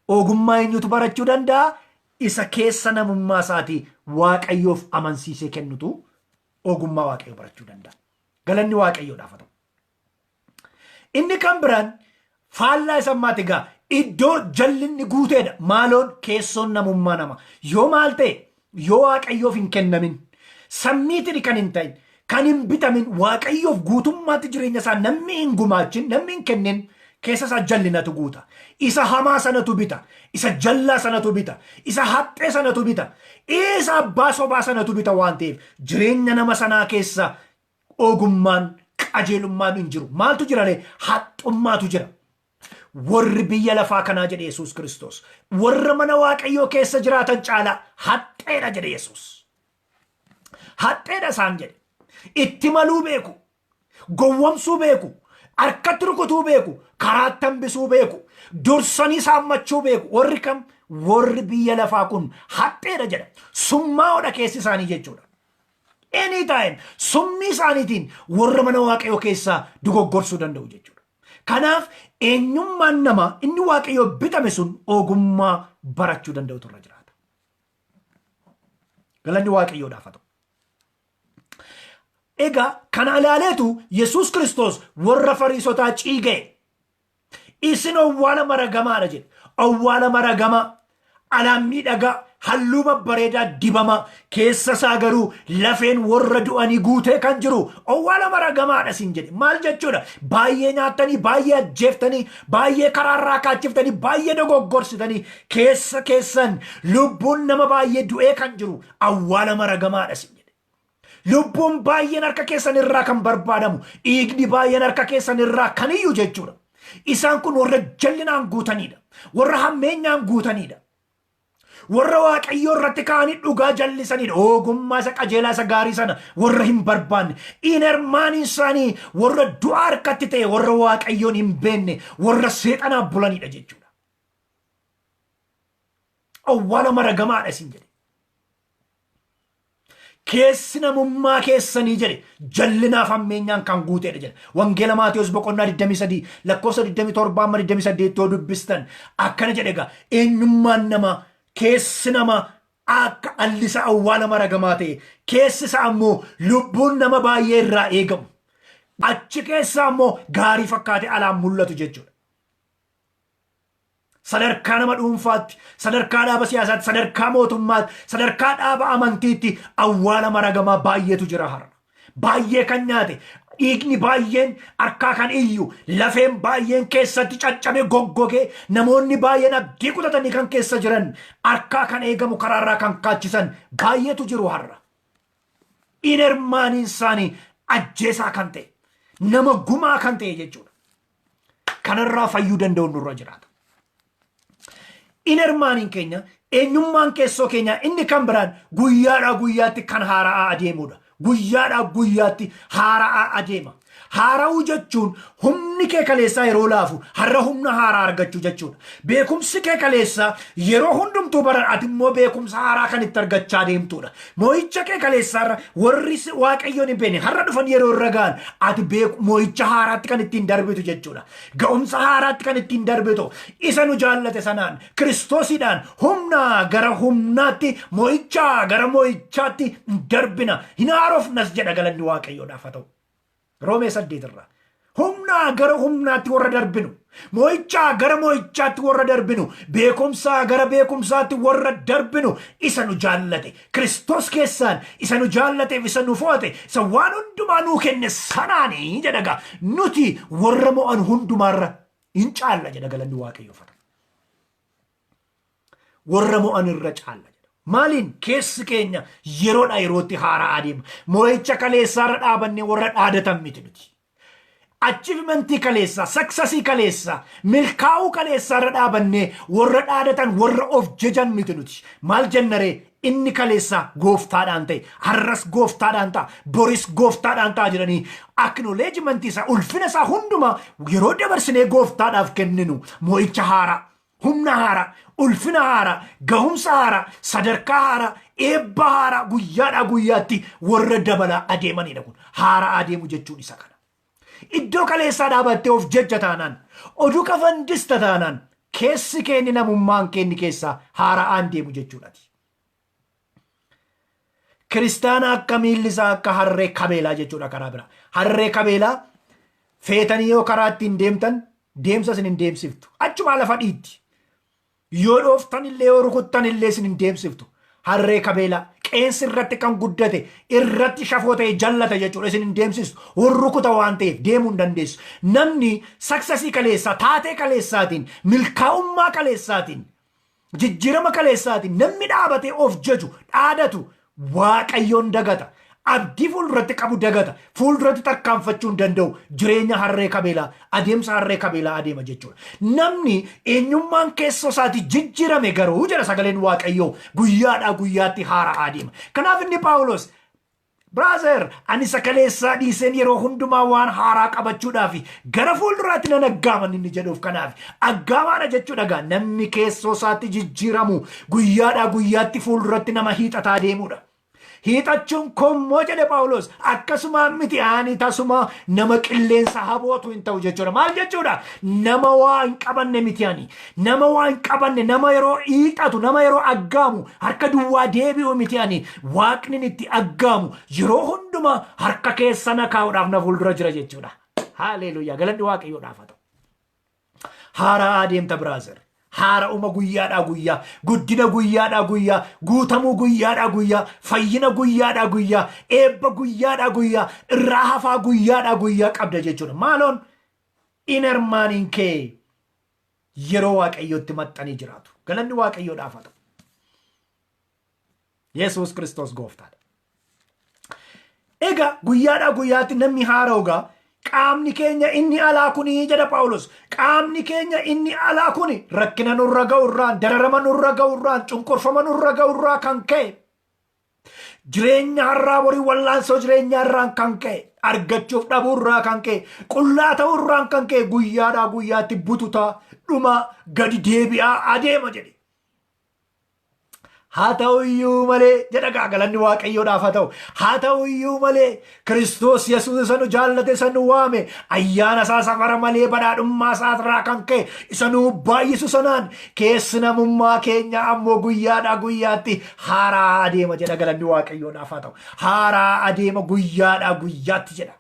Ogummaa eenyutu barachuu danda'a? Isa keessa namummaa isaatii Waaqayyoof amansiisee kennutu ogummaa Waaqayyoo barachuu danda'a. Galanni Waaqayyoodhaaf haa ta'u. Inni kan biraan faallaa isa ammaati egaa iddoo jallinni guuteedha. Maaloon keessoon namummaa nama. Yoo maal ta'e, yoo Waaqayyoof hin kennamin, sammiitiin kan hin ta'in, kan hin bitamin, Waaqayyoof guutummaatti jireenya isaa namni hin gumaachin, namni hin kennin, keessa isaa jallinatu guuta. Isa hamaa sanatu bita. Isa jallaa sanatu bita. Isa haxxee sanatu bita. Isa abbaa sobaa sanatu bita waan ta'eef jireenya nama sanaa keessa ogummaan qajeelummaan hin jiru. Maaltu jira ree? Haxxummaatu jira. Warri biyya lafaa kanaa, jedhe Yesuus Kiristoos, warra mana Waaqayyoo keessa jiraatan caalaa haxxeedha jedhe Yesuus. Haxxeedha isaan jedhe. Itti maluu beeku. Gowwomsuu beeku. Harkatti rukutuu beeku. Karaatti hambisuu beeku. Dursanii saammachuu beeku. Warri kam? Warri biyya lafaa kun haxxeedha jedha. Summaa'oodha keessi isaanii jechuudha. Anytime summii isaaniitiin warra mana Waaqayyoo keessaa dogoggorsuu danda'u jechuudha. Kanaaf eenyummaan namaa inni Waaqayyoo bitame sun ogummaa barachuu danda'utu irra jiraata. Galanni Waaqayyoodhaaf haa ta'u. Egaa kana ilaaleetu Yesuus Kiristoos warra Fariisotaa ciiga'e. "Isin owwaala maragamaadha" jedhe. Owwaala maragamaa, alaan miidhagaa, halluu babbareedaa dibamaa, keessa isaa garuu lafeen warra du'anii guutee kan jiru owwaala maragamaadha isin jedhe. Maal jechuudha? Baay'ee nyaattanii, baay'ee ajjeeftanii, baay'ee karaarraa kaachiftanii, baay'ee dogoggorsitanii, keessa keessan lubbuun nama baay'ee du'ee kan jiru awwaala maragamaadha isin jedhe. Lubbuun baay'een harka keessan irraa kan barbaadamu, dhiigni baay'een harka keessan irraa kan iyyuu jechuudha. Isaan kun warra jallinaan guutanidha. Warra hammeenyaan guutanidha. Warra Waaqayyoo irratti ka'anii dhugaa jallisanidha. Ogummaa isa qajeelaa, isa gaarii sana warra hin barbaanne. Inner maniin isaanii warra du'a harkatti ta'e, warra Waaqayyoon hin beekne, warra seexanaaf bulanidha jechuudha. Awwaala maragamaadha isin jedhe. Keessi namummaa keessanii jedhe jallinaaf hammeenyaan kan guuteedha jedhe. Wangeela Maatiyos boqonnaa 23 lakkoofsa 27 amma 28 yoo dubbistan akkana jedhe. Egaa eenyummaan namaa, keessi namaa akka allisa awwaala maragamaa ta'e, keessi isaa ammoo lubbuun nama baay'ee irraa eegamu. Achi keessaa ammoo gaarii fakkaate alaan mul'atu jechuudha. Sadarkaa nama dhuunfaatti, sadarkaa dhaaba siyaasaatti, sadarkaa mootummaatti, sadarkaa dhaaba amantiitti awwaala maragamaa baay'eetu jira har'a. Baay'ee kan nyaate, dhiigni baay'een harkaa kan iyyu, lafeen baay'een keessatti caccabe goggogee, namoonni baay'een abdii kutatanii kan keessa jiran, harkaa kan eegamu, karaarraa kan kaachisan baay'eetu jiru har'a. Inner maniin isaanii ajjeesaa kan ta'e, nama gumaa kan ta'e jechuudha. Kanarraa fayyuu danda'u nurra jiraata. Inner maniin keenya, eenyummaan keessoo keenya inni kan biraan guyyaadhaa guyyaatti kan haara'aa adeemudha. Guyyaadhaa guyyaatti haara'aa adeema. Haara'uu jechuun humni kee kaleessaa yeroo laafu har'a humna haaraa argachuu jechuudha. Beekumsi kee kaleessaa yeroo hundumtuu baran ati immoo beekumsa haaraa kan itti argachaa deemtudha. Moo'icha kee kaleessaarra warri Waaqayyoon hin beekne har'a dhufan yeroo irra ga'an ati moo'icha haaraatti kan ittiin darbitu jechuudha. Ga'umsa haaraatti kan ittiin darbitu, isa nu jaallate sanaan, Kiristoosiidhaan, humna gara humnaatti, moo'ichaa gara moo'ichaatti darbina, hin haarofnas jedha. Galanni Waaqayyoodhaaf haa ta'u. Roomee 8 irraa. Humnaa gara humnaatti warra darbinu, moo'ichaa gara moo'ichaatti warra darbinu, beekumsaa gara beekumsaatti warra darbinu, isa nu jaallate, Kiristoos keessaan isa nu jaallateef, isa nu fo'ate, isa waan hundumaa nuu kenne sanaanii jedha. Gaa nuti warra mo'an hundumaarra hin caalla jedha. Galanni Waaqayyoof haa ta'u. Warra mo'an irra caalla jedha. Maaliin? Keessi keenya yeroodha yerootti haaraa adeema. Moo'icha kaleessaarra dhaabannee warra dhaadatan miti nuti. Achievementii kaleessaa, successii kaleessaa, milkaa'uu kaleessaarra dhaabannee warra dhaadatan, warra of jajan miti nuti. Maal jennaree? Inni kaleessaa gooftaadhaan ta'e, har'as gooftaadhaan ta'a, boris gooftaadhaan ta'a jedhanii acknowledgementii isaa, ulfina isaa hundumaa yeroo dabarsinee gooftaadhaaf kenninu, moo'icha haaraa, humna haaraa, ulfina haaraa, gahumsa haaraa, sadarkaa haaraa, eebba haaraa guyyaadhaa guyyaatti warra dabalaa adeemanidha kun. Haaraa adeemu jechuun isa kana. Iddoo kaleessaa dhaabattee of jajja taanaan, oduu kafandista taanaan, keessi keenni, namummaan keenni keessaa haara'aan deemu jechuudhaati. Kiristaana akka miilli isaa akka harree kabeelaa jechuudha karaa biraa. Harree kabeelaa Feetanii yoo karaa ittiin deemtan deemsa isin hin deemsiftu. Achumaa lafa dhiitti. Yoo dhooftan illee yoo rukuttan illee isin hin deemsiftu. Harree kabeelaa qeensi irratti kan guddate irratti shafoo ta'e jallata jechuudha isin hin deemsistu. Hurrukuta waan ta'eef deemuu hin dandeessu. Namni successii kaleessaa taatee kaleessaatiin milkaa'ummaa kaleessaatiin jijjiirama kaleessaatiin namni dhaabatee of jaju dhaadatu Waaqayyoon dagata. Abdii fuulduratti qabu dagata. Fuulduratti tarkaanfachuu hin danda'u. Jireenya harree kabeelaa, adeemsa harree kabeelaa adeema jechuudha. Namni eenyummaan keessoo isaatii jijjiirame garuu jedha sagaleen Waaqayyoo guyyaadhaa guyyaatti haaraa adeema. Kanaaf inni Phaawulos Brother, ani isa kaleessaa dhiiseen yeroo hundumaa waan haaraa qabachuudhaaf gara fuulduraatti nan aggaaman inni jedhuuf kanaaf. Aggaamaadha jechuudha gaa namni keessoo isaatti jijjiiramu guyyaadhaa guyyaatti fuulduratti nama hiixataa deemudha. Hiixachuun kommoo jedhe Phaawulos akkasumaan miti ani tasuma nama qilleensa habootu hin ta'u jechuudha. Maal jechuudha? Nama waa hin qabanne miti ani. Nama waa hin qabanne nama yeroo hiixatu nama yeroo aggaamu harka duwwaa deebi'u miti ani. Waaqni itti aggaamu yeroo hundumaa harka keessa na kaa'uudhaaf na fuuldura jira jechuudha. Haaleluuyaa galanni Waaqayyoodhaaf haa ta'u. Haaraa adeemta brother. Haara'uma guyyaadhaa guyyaa, guddina guyyaadhaa guyyaa, guutamuu guyyaadhaa guyyaa, fayyina guyyaadhaa guyyaa, eebba guyyaadhaa guyyaa, irraa hafaa guyyaadhaa guyyaa qabda jechuudha. Maaloon inner maniin kee yeroo Waaqayyootti maxxanii jiraatu. Galanni Waaqayyoodhaaf haa ta'u. Yesuus Kiristoos gooftaadha. Egaa guyyaadhaa guyyaatti namni haara'u egaa qaamni keenya inni alaa kuni jedha Phaawulos. Qaamni keenya inni alaa kuni rakkina nurra ga'u irraan, dararama nurra ga'u irraan, cunqurfama nurra ga'u irraa kan ka'e jireenya har'aa borii wallaansoo jireenya irraan kan ka'e argachuuf dhabuu irraa kan ka'e qullaa ta'uu irraan kan ka'e guyyaadhaa guyyaatti bututaa dhuma gadi deebi'aa adeema jedhe. Haa ta'u iyyuu malee jedha gaa galanni Waaqayyoodhaaf haa ta'u. Haa ta'u iyyuu malee Kiristoos Yesuus isa nu jaallate isa nu waame ayyaana isaa safara malee badhaadhummaa isaa irraa kan ka'e isa nu baay'isu sanaan keessi namummaa keenya ammoo guyyaadhaa guyyaatti haaraa adeema jedha galanni Waaqayyoodhaaf haa ta'u. Haaraa adeema guyyaadhaa guyyaatti jedha.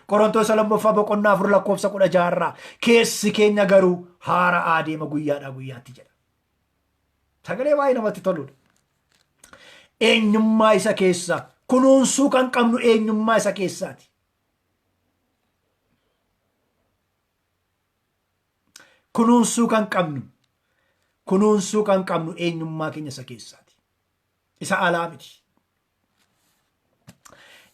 Qorontoos 2ffaa boqonnaa 4 lakkoofsa 16 irraa keessi keenya garuu haaraa adeema guyyaadhaa guyyaatti jedha. Sagalee baay'ee namatti toludha. Eenyummaa isa keessaa kunuunsuu kan qabnu eenyummaa isa keessaati. Kunuunsuu kan qabnu kunuunsuu kan qabnu eenyummaa keenya isa keessaati. Isa alaa miti.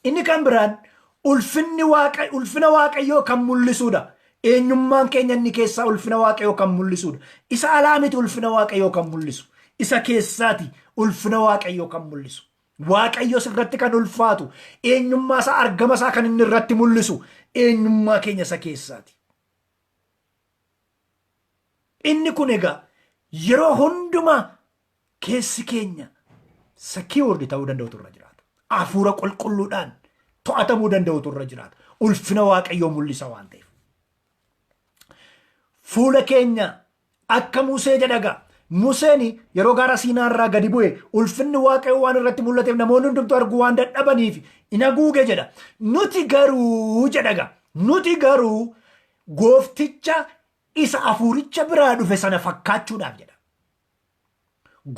Inni kan biraan ulfinni waaqa ulfina Waaqayyoo kan mul'isuudha. Eenyummaan keenya inni keessaa ulfina Waaqayyoo kan mul'isuudha. Isa alaa miti ulfina Waaqayyoo kan mul'isu. Isa keessaati ulfina Waaqayyoo kan mul'isu. Waaqayyo irratti kan ulfaatu eenyummaa isaa argama isaa kan inni irratti mul'isu eenyummaa keenya isa keessaati. Inni kun egaa yeroo hundumaa keessi keenya secured ta'uu danda'utu irra jiraata. Hafuura qulqulluudhaan to'atamuu danda'utu irra jiraata. Ulfina Waaqayyoo mul'isa waan ta'eef. Fuula keenya akka Musee jedhaga. Museen yeroo gaara Siinaa irraa gadi bu'e ulfinni Waaqayyoo waan irratti mul'ateef namoonni hundumtuu arguu waan dadhabaniif in haguuge jedha. Nuti garuu jedhaga. Nuti garuu goofticha isa hafuuricha biraa dhufe sana fakkaachuudhaaf jedha.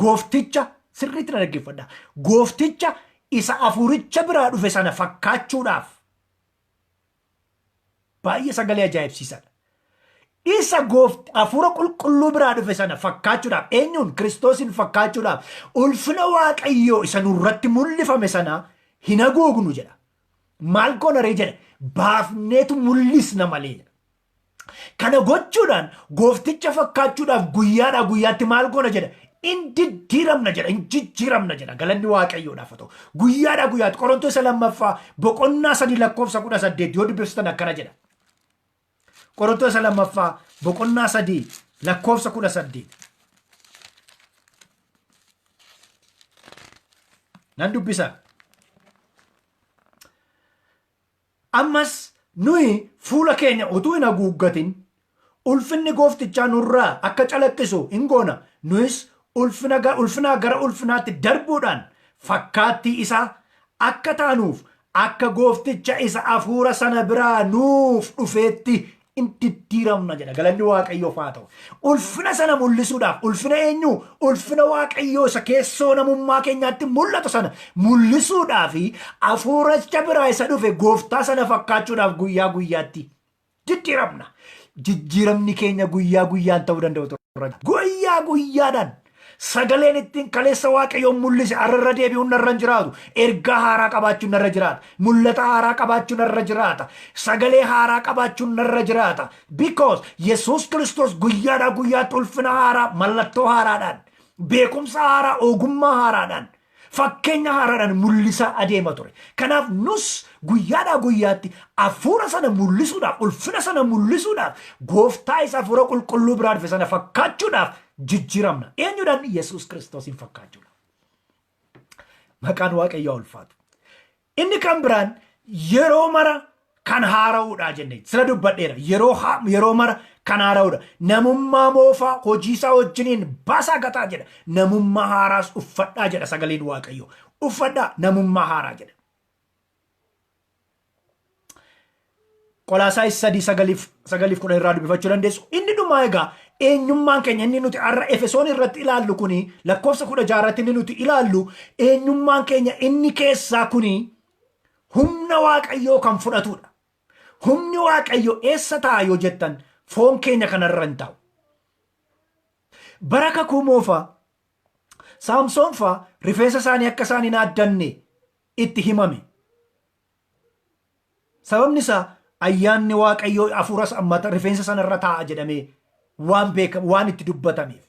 Goofticha sirriitti na dhaggeeffadha. Goofticha isa hafuuricha biraa dhufe sana fakkaachuudhaaf baay'ee sagalee ajaa'ibsiisaadha. Isa hafuura qulqulluu biraa dhufe sana fakkaachuudhaaf eenyuun Kiristoosin fakkaachuudhaaf ulfina Waaqayyoo isa nurratti mul'ifame sana hin haguugnu jedha. Maal goona ree jedha. Baafneetu mul'isna malee jedha. Kana gochuudhaan goofticha fakkaachuudhaaf guyyaadhaa guyyaatti maal goona jedha. In diddiiramna jedha. In jijjiiramna jedha. Galanni Waaqayyoodhaaf haa ta'u. Guyyaadhaa guyyaatti Qorontoos 2ffaa boqonnaa 3 lakkoofsa 18 yoo dubbiftan akkana jedha. Qorontoos 2ffaa boqonnaa 3 lakkoofsa 18. Nan dubbisa. Ammas nuyi fuula keenya utuu hin haguuggatin ulfinni gooftichaa nurraa akka calaqqisu in goona, nuyis ulfinaa gara ulfinaatti darbuudhaan fakkaattii isaa akka taanuuf Akka goofticha isa hafuura sana biraa nuuf dhufeetti in diddiiramna jedha. Galanni Waaqayyoof haa ta'u. Ulfina sana mul'isuudhaaf, ulfina eenyu? Ulfina Waaqayyoo isa keessoo namummaa keenyaatti mul'atu sana mul'isuudhaaf, hafuuricha biraa isa dhufe gooftaa sana fakkaachuudhaaf guyyaa guyyaatti jijjiiramna. Jijjiiramni keenya guyyaa guyyaan ta'uu danda'u turre. Guyyaa guyyaadhaan sagaleen ittiin kaleessa Waaqayyoon mul'ise har'arra deebi'uun narra hin jiraatu. Ergaa haaraa qabaachuun narra jiraata. Mul'ata haaraa qabaachuun narra jiraata. Sagalee haaraa qabaachuun narra jiraata. Because Yesuus Kiristoos guyyaadhaa guyyaatti ulfina haaraa, mallattoo haaraadhaan, beekumsa haaraa, ogummaa haaraadhaan, fakkeenya haaraadhaan mul'isaa adeema ture. Kanaaf nus guyyaadhaa guyyaatti hafuura sana mul'isuudhaaf, ulfina sana mul'isuudhaaf, gooftaa isa hafuura qulqulluu biraa dhufe sana fakkaachuudhaaf jijjiiramna. Eenyuudhaan? Yesuus Kiristoosiin fakkaachuudhaaf. Maqaan Waaqayyoo ulfaatu. Inni kan biraan yeroo mara kan haara'uudha jenne sila dubbadheera. Yeroo mara kan haara'uudha. Namummaa moofaa hojii isaa wajjiniin baasaa gataa jedha. Namummaa haaraas uffadhaa jedha sagaleen Waaqayyoo. Uffadhaa namummaa haaraa jedha. Qolaasaayis 3:9f 10 irraa dubbifachuu dandeessu. Inni dhumaa egaa eenyummaan keenya inni nuti har'a Efesoon irratti ilaallu kuni, lakkoofsa 16 irratti inni nuti ilaallu, eenyummaan keenya inni keessaa kuni humna Waaqayyoo kan fudhatudha. Humni Waaqayyoo eessa taa'a yoo jettan, foon keenya kanarra hin taa'u. Bara kakuu moofaa Saamsoon faa rifeensa isaanii akka isaan hin haaddanne itti himame. Sababni isaa ayyaanni Waaqayyoo hafuura mata rifeensa sanarra taa'a jedhamee waan beekamu, waan itti dubbatameef.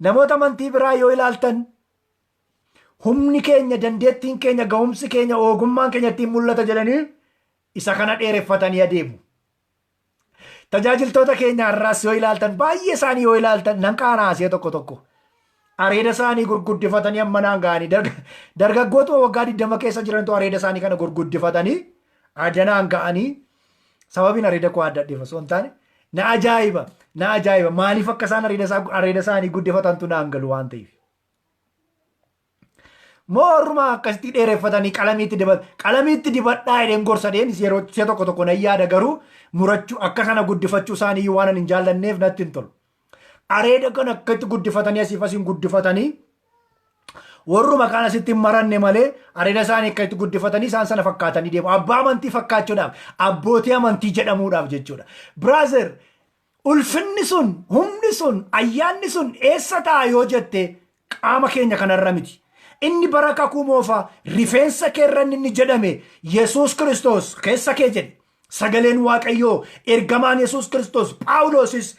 Namoota amantii biraa yoo ilaaltan, humni keenya, dandeettiin keenya, ga'umsi keenya, ogummaan keenya ittiin mul'ata jedhanii isa kana dheereffatanii adeemu. Tajaajiltoota keenya har'aas yoo ilaaltan, baay'ee isaanii yoo ilaaltan, nan qaanaasee tokko tokko. Areeda isaanii gurguddifatanii amma naan ga'anii, dargaggootuma waggaa 20 keessa jirantu areeda isaanii kana gurguddifatanii adanaan ga'anii. Sababiin areeda koo adda addeef osoo hin taane, na ajaa'iba, na ajaa'iba. Maaliif akka isaan areeda isaanii guddifatantu naan galu waan ta'eef. Morma akkasitti dheereffatanii qalamiitti dibatu. Qalamiitti dibadhaa jedheen gorsa dheen yeroo si'a tokko tokko nan yaada, garuu murachuu akka kana guddifachuu isaanii waan ani hin jaallanneef natti hin tolu. Areeda kan akkatti guddifatanii asiif asiin guddifatanii, warruma kaan asitti hin maranne malee, areeda isaanii akkatti guddifatanii isaan sana fakkaatanii deemu. Abbaa amantii fakkaachuudhaaf, abbootii amantii jedhamuudhaaf jechuudha. Brother, ulfinni sun, humni sun, ayyaanni sun eessa ta'a yoo jette, qaama keenya kanarra miti. Inni bara kakuu moofaa rifeensa keerra inni jedhame Yesuus Kiristoos keessa kee jedhe. Sagaleen Waaqayyoo, ergamaan Yesuus Kiristoos Phaawulosis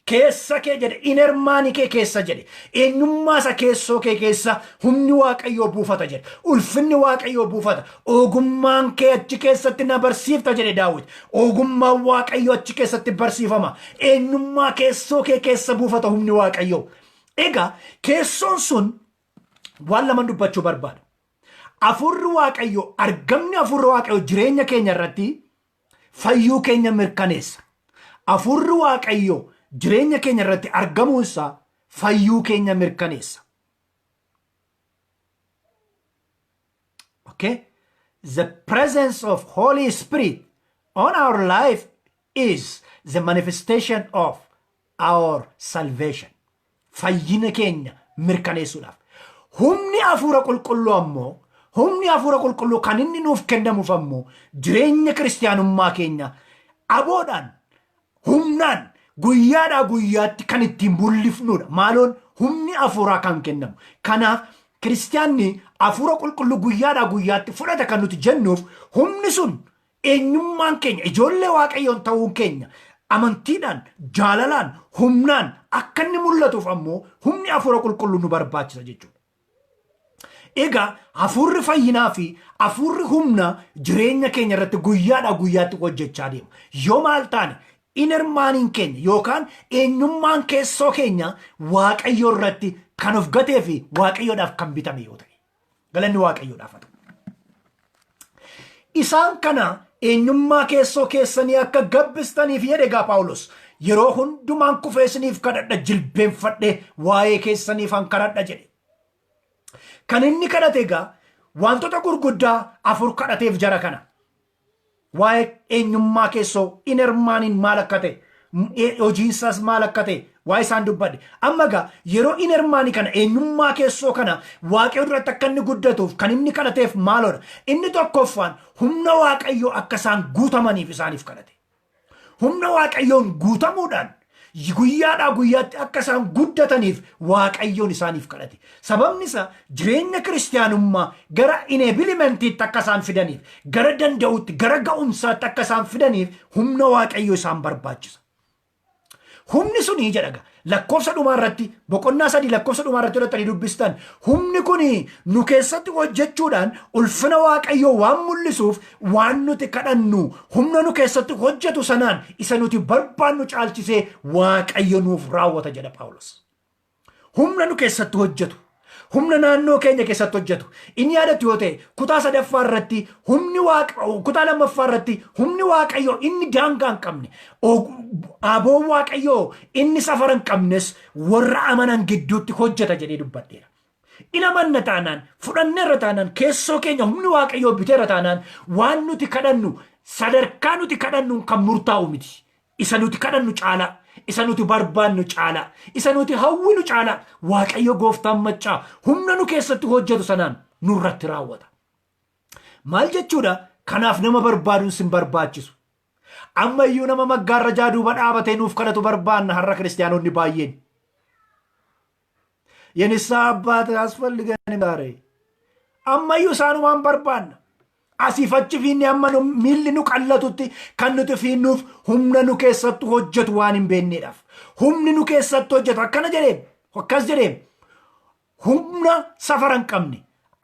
keessa kee jedhe, inner man kee keessa jedhe. Eenyummaa isa keessoo kee keessa humni Waaqayyoo buufata jedhe. Ulfinni Waaqayyoo buufata. Ogummaan kee achi keessatti na barsiifta jedhe Daawit. Ogummaan Waaqayyoo achi keessatti barsiifama. Eenyummaa keessoo kee keessa buufata humni Waaqayyoo. Egaa keessoon sun waan lama dubbachuu barbaada. Hafuurri Waaqayyoo, argamni hafuurri Waaqayyoo jireenya keenya irratti fayyuu keenya mirkaneessa. Hafuurri Waaqayyoo jireenya keenya irratti argamuunsaa fayyuu keenya mirkaneessa. Okay? The presence of Holy Spirit on our life is the manifestation of our salvation. Fayyina keenya mirkaneessuudhaaf. Humni hafuura qulqulluu ammoo, humni hafuura qulqulluu kan inni nuuf kennamuuf ammoo jireenya kiristiyaanummaa keenya aboodhaan, humnaan, guyyaadhaa guyyaatti kan ittiin mul'ifnudha. Maaloon humni hafuuraa kan kennamu. Kanaaf kiristiyaanni hafuura qulqulluu guyyaadhaa guyyaatti fudhata kan nuti jennuuf, humni sun eenyummaan keenya ijoollee Waaqayyoon ta'uun keenya amantiidhaan, jaalalaan, humnaan akka inni mul'atuuf ammoo humni hafuura qulqulluu nu barbaachisa jechuudha. Egaa hafuurri fayyinaa fi hafuurri humna jireenya keenya irratti guyyaadhaa guyyaatti hojjechaa deema. Yoo maal taane, inner maniin keenya yookaan eenyummaan keessoo keenya Waaqayyo irratti kan of gatee fi Waaqayyoodhaaf kan bitame yoo ta'e. Galanni Waaqayyoodhaaf haa ta'u. Isaan kana eenyummaa keessoo keessanii akka gabbistaniif jedhe egaa Paawulos. Yeroo hundumaan kufee isiniif kadhadha, jilbeenfadhe waa'ee keessaniif an kadhadha jedhe. Kan inni kadhate egaa Wantoota gurguddaa afur kadhateef jara kana. Waa'ee eenyummaa keessoo inner maniin maal akka ta'e, hojiinsaas maal akka ta'e waa'ee isaan dubbadhe. Amma egaa yeroo inner manii kana, eenyummaa keessoo kana Waaqayyo duratti akka inni guddatuuf kan inni kadhateef maaloodha? Inni tokkoffaan humna Waaqayyoo akka isaan guutamaniif isaaniif kadhate. Humna Waaqayyoon guutamuudhaan guyyaadhaa guyyaatti akka isaan guddataniif Waaqayyoon isaaniif kadhate. Sababni isaa jireenya kiristiyaanummaa gara enablementiitti akka isaan fidaniif, gara danda'utti, gara ga'umsaatti akka isaan fidaniif humna Waaqayyoo isaan barbaachisa. Humni sunii jedha lakkoofsa dhumaa irratti, boqonnaa 3 lakkoofsa dhumaa irratti godhatanii dubbistan, humni kuni nu keessatti hojjechuudhaan ulfina Waaqayyoo waan mul'isuuf, waan nuti kadhannu humna nu keessatti hojjetu sanaan isa nuti barbaannu caalchisee Waaqayyo nuuf raawwata jedha Phaawulos. Humna nu keessatti hojjetu. Humna naannoo keenya keessatti hojjetu. Inni yaadatu yoo ta'e, kutaa sadaffaa irratti humni Waaqa, kutaa lammaffaa irratti humni Waaqayyoo inni daangaa hin qabne, aboon Waaqayyoo inni safara hin qabnes warra amanan gidduutti hojjeta jedhee dubbadheera. In amanna taanaan, fudhanneerra taanaan, keessoo keenya humni Waaqayyoo biteera taanaan, waan nuti kadhannu sadarkaa nuti kadhannuun kan murtaa'u miti. Isa nuti kadhannu caalaa, isa nuti barbaannu caalaa, isa nuti hawwinu caalaa Waaqayyo gooftaan maccaa humna nu keessatti hojjetu sanaan nurratti raawwata. Maal jechuudha? Kanaaf nama barbaaduun sin barbaachisu. Ammayyuu nama maggaarrajaa duuba dhaabatee nuuf kadhatu barbaanna har'a kiristiyaanonni baay'een. የንስሐ አባት አያስፈልገንም ዛሬ። Ammayyuu isaanumaan barbaanna. Asiif achi fiinni amma miilli nu qallatutti kan nuti fiinnuuf humna nu keessatti hojjetu waan hin beekneedhaaf. Humni nu keessatti hojjetu akkana jedhee, akkas jedhee, humna safara hin qabne,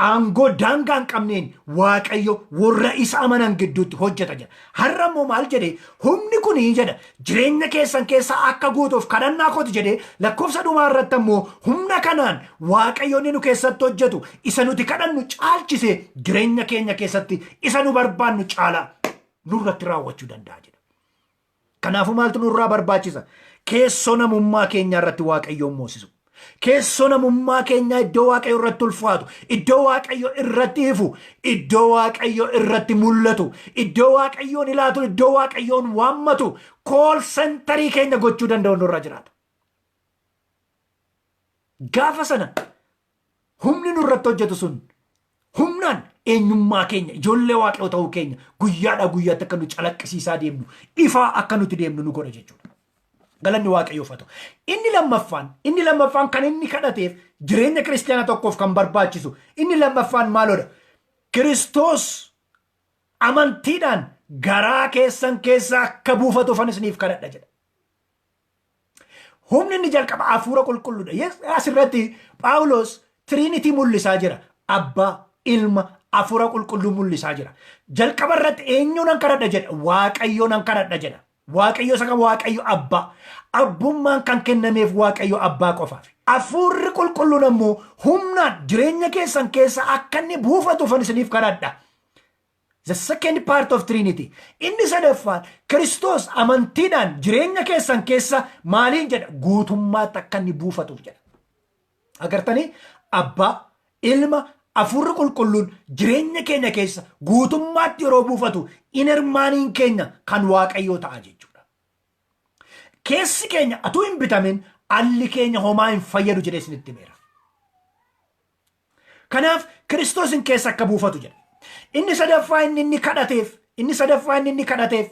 aangoo daangaa hin qabneen Waaqayyo warra isa amanan gidduutti hojjeta jedha. Har'a immoo maal jedhee? Humni kunii jedha jireenya keessan keessa akka guutuuf kadhannaa kooti jedhee, lakkoofsa dhumaa irratti ammoo humna kanaan Waaqayyo inni nu keessatti hojjetu isa nuti kadhannu caalchisee jireenya keenya keessatti isa nu barbaannu caalaa nurratti raawwachuu danda'a jedha. Kanaafuu maaltu nurraa barbaachisa? Keessoo namummaa keenyaa irratti Waaqayyoon moosisu. Keessoo namummaa keenyaa iddoo Waaqayyo irratti ulfaatu, iddoo Waaqayyo irratti ifu, iddoo Waaqayyo irratti mul'atu, iddoo Waaqayyoon ilaatu, iddoo Waaqayyoon waammatu, call centerii keenya gochuu danda'u nurra jiraata. Gaafa sana humni nurratti hojjetu sun humnaan eenyummaa keenya, ijoollee Waaqayyoo ta'uu keenya guyyaadhaa guyyaatti akka nu calaqqisiisaa deemnu, ifaa akka nuti deemnu nu godha jechuudha. Galanni Waaqayyoof haa ta'u. Inni lammaffaan kan inni kadhateef, jireenya kiristiyaana tokkoof kan barbaachisu inni lammaffaan maaloodha? Kiristoos amantiidhaan garaa keessan keessa akka buufatuufan isiniif kadhadha jedha. Humni inni jalqaba hafuura qulqulluudha. Asirratti Phaawulos Trinity mul'isaa jira. Abbaa, Ilma, Hafuura Qulqulluu mul'isaa jira. Jalqaba irratti eenyuun nan kadhadha jedha? Waaqayyoo nan kadhadha jedha. Waaqayyo isa kan Waaqayyo Abbaa. Abbummaan kan kennameef Waaqayyo Abbaa qofaaf. Hafuurri Qulqulluun ammoo humnaan jireenya keessan keessa akka inni buufatuufan isiniif kadhadha. The second part of Trinity. Inni sadaffaan Kiristoos amantiidhaan jireenya keessan keessa maaliin jedha? Guutummaatti akka inni buufatuuf jedha. Agartanii, Abbaa, Ilma, Hafuurri Qulqulluun jireenya keenya keessa guutummaatti yeroo buufatu inner maniin keenya kan Waaqayyoo ta'a jechuudha. Keessi keenya atuu hin bitamin alli keenya homaa hin fayyadu jedhee isinitti himeera. Kanaaf Kiristoosin keessa akka buufatu jedha. Inni sadaffaa inni kadhateef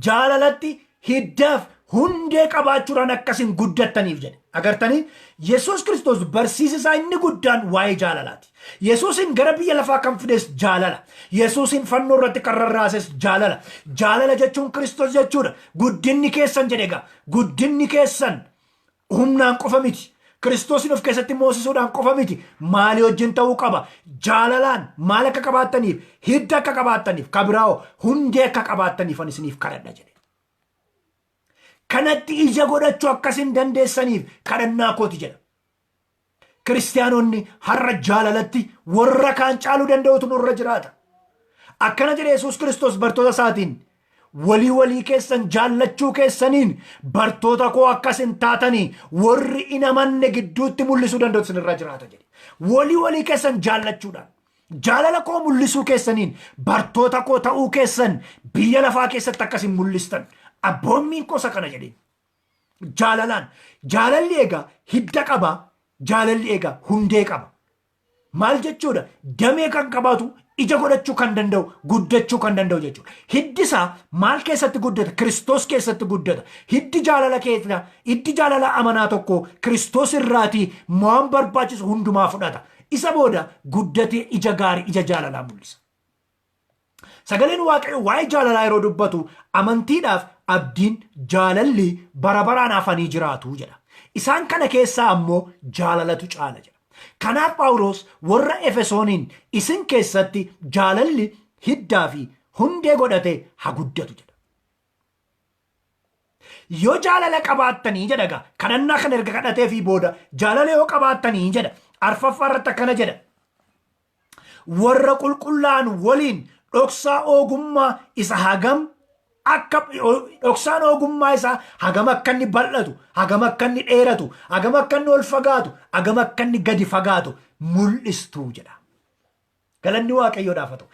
jaalalatti hiddaaf hundee qabaachuudhaan akkasin guddattaniif jedhe. Agartanii, Yesuus Kiristoos barsiisi isaa inni guddaan waa'ee jaalalaati. Yesuusin gara biyya lafaa kan fides jaalala. Yesuusin fannoo irratti kan rarraases jaalala. Jaalala jechuun Kiristoos jechuudha. Guddinni keessan jedhe egaa. Guddinni keessan humnaan qofa miti. Kiristoosin of keessatti moosisuudhaan qofa miti. Maalii wajjin ta'uu qaba? Jaalalaan maal akka qabaattaniif, hidda akka qabaattaniif, kabiraa'oo hundee akka qabaattaniif ani isiniif kadhadha jedhe. Kanatti ija godhachuu akkasin dandeessaniif kadhannaa kooti jedha. Kiristiyaanonni har'a jaalalatti warra kaan caaluu danda'utu nurra jiraata. Akkana jedhe Yesuus Kiristoos bartoota isaatiin: "Walii walii keessan jaallachuu keessaniin bartoota koo akkas hin taatanii warri hin amanne gidduutti mul'isuu danda'u isinirra jiraata" jedhe. Walii walii keessan jaallachuudhaan, jaalala koo mul'isuu keessaniin bartoota koo ta'uu keessan biyya lafaa keessatti akkasin mul'istan, abboommiin koo isa kana jedheen. Jaalalaan, jaalalli egaa hidda qaba, jaalalli egaa hundee qaba. Maal jechuudha? Damee kan qabaatu, ija godhachuu kan danda'u, guddachuu kan danda'u jechuudha. Hiddi isaa maal keessatti guddata? Kiristoos keessatti guddata. Hiddi jaalala keessa, hiddi jaalala amanaa tokko Kiristoos irraatii waan barbaachisu hundumaa fudhata. Isa booda guddatee ija gaarii, ija jaalalaa mul'isa. Sagaleen Waaqayyo waa'ee jaalalaa yeroo dubbatu, amantiidhaaf abdiin, jaalalli bara baraan hafanii jiraatu jedha. Isaan kana keessaa ammoo jaalalatu caala jedha. Kanaaf Phaawulos warra Efesooniin, isin keessatti jaalalli hiddaa fi hundee godhate haa guddatu jedha. Yoo jaalala qabaattanii jedha gaa, kadhannaa kana erga kadhatee fi booda, jaalala yoo qabaattanii jedha. Arfaffaa irratti akkana jedha. Warra qulqullaa'an waliin dhoksaa ogummaa isa hagam akka dhoksaan ogummaa isaa hagam akka inni bal'atu, hagam akka inni dheeratu, hagam akka inni ol fagaatu, hagam akka inni gadi fagaatu mul'istuu jedha. Galanni Waaqayyoodhaaf haa ta'u.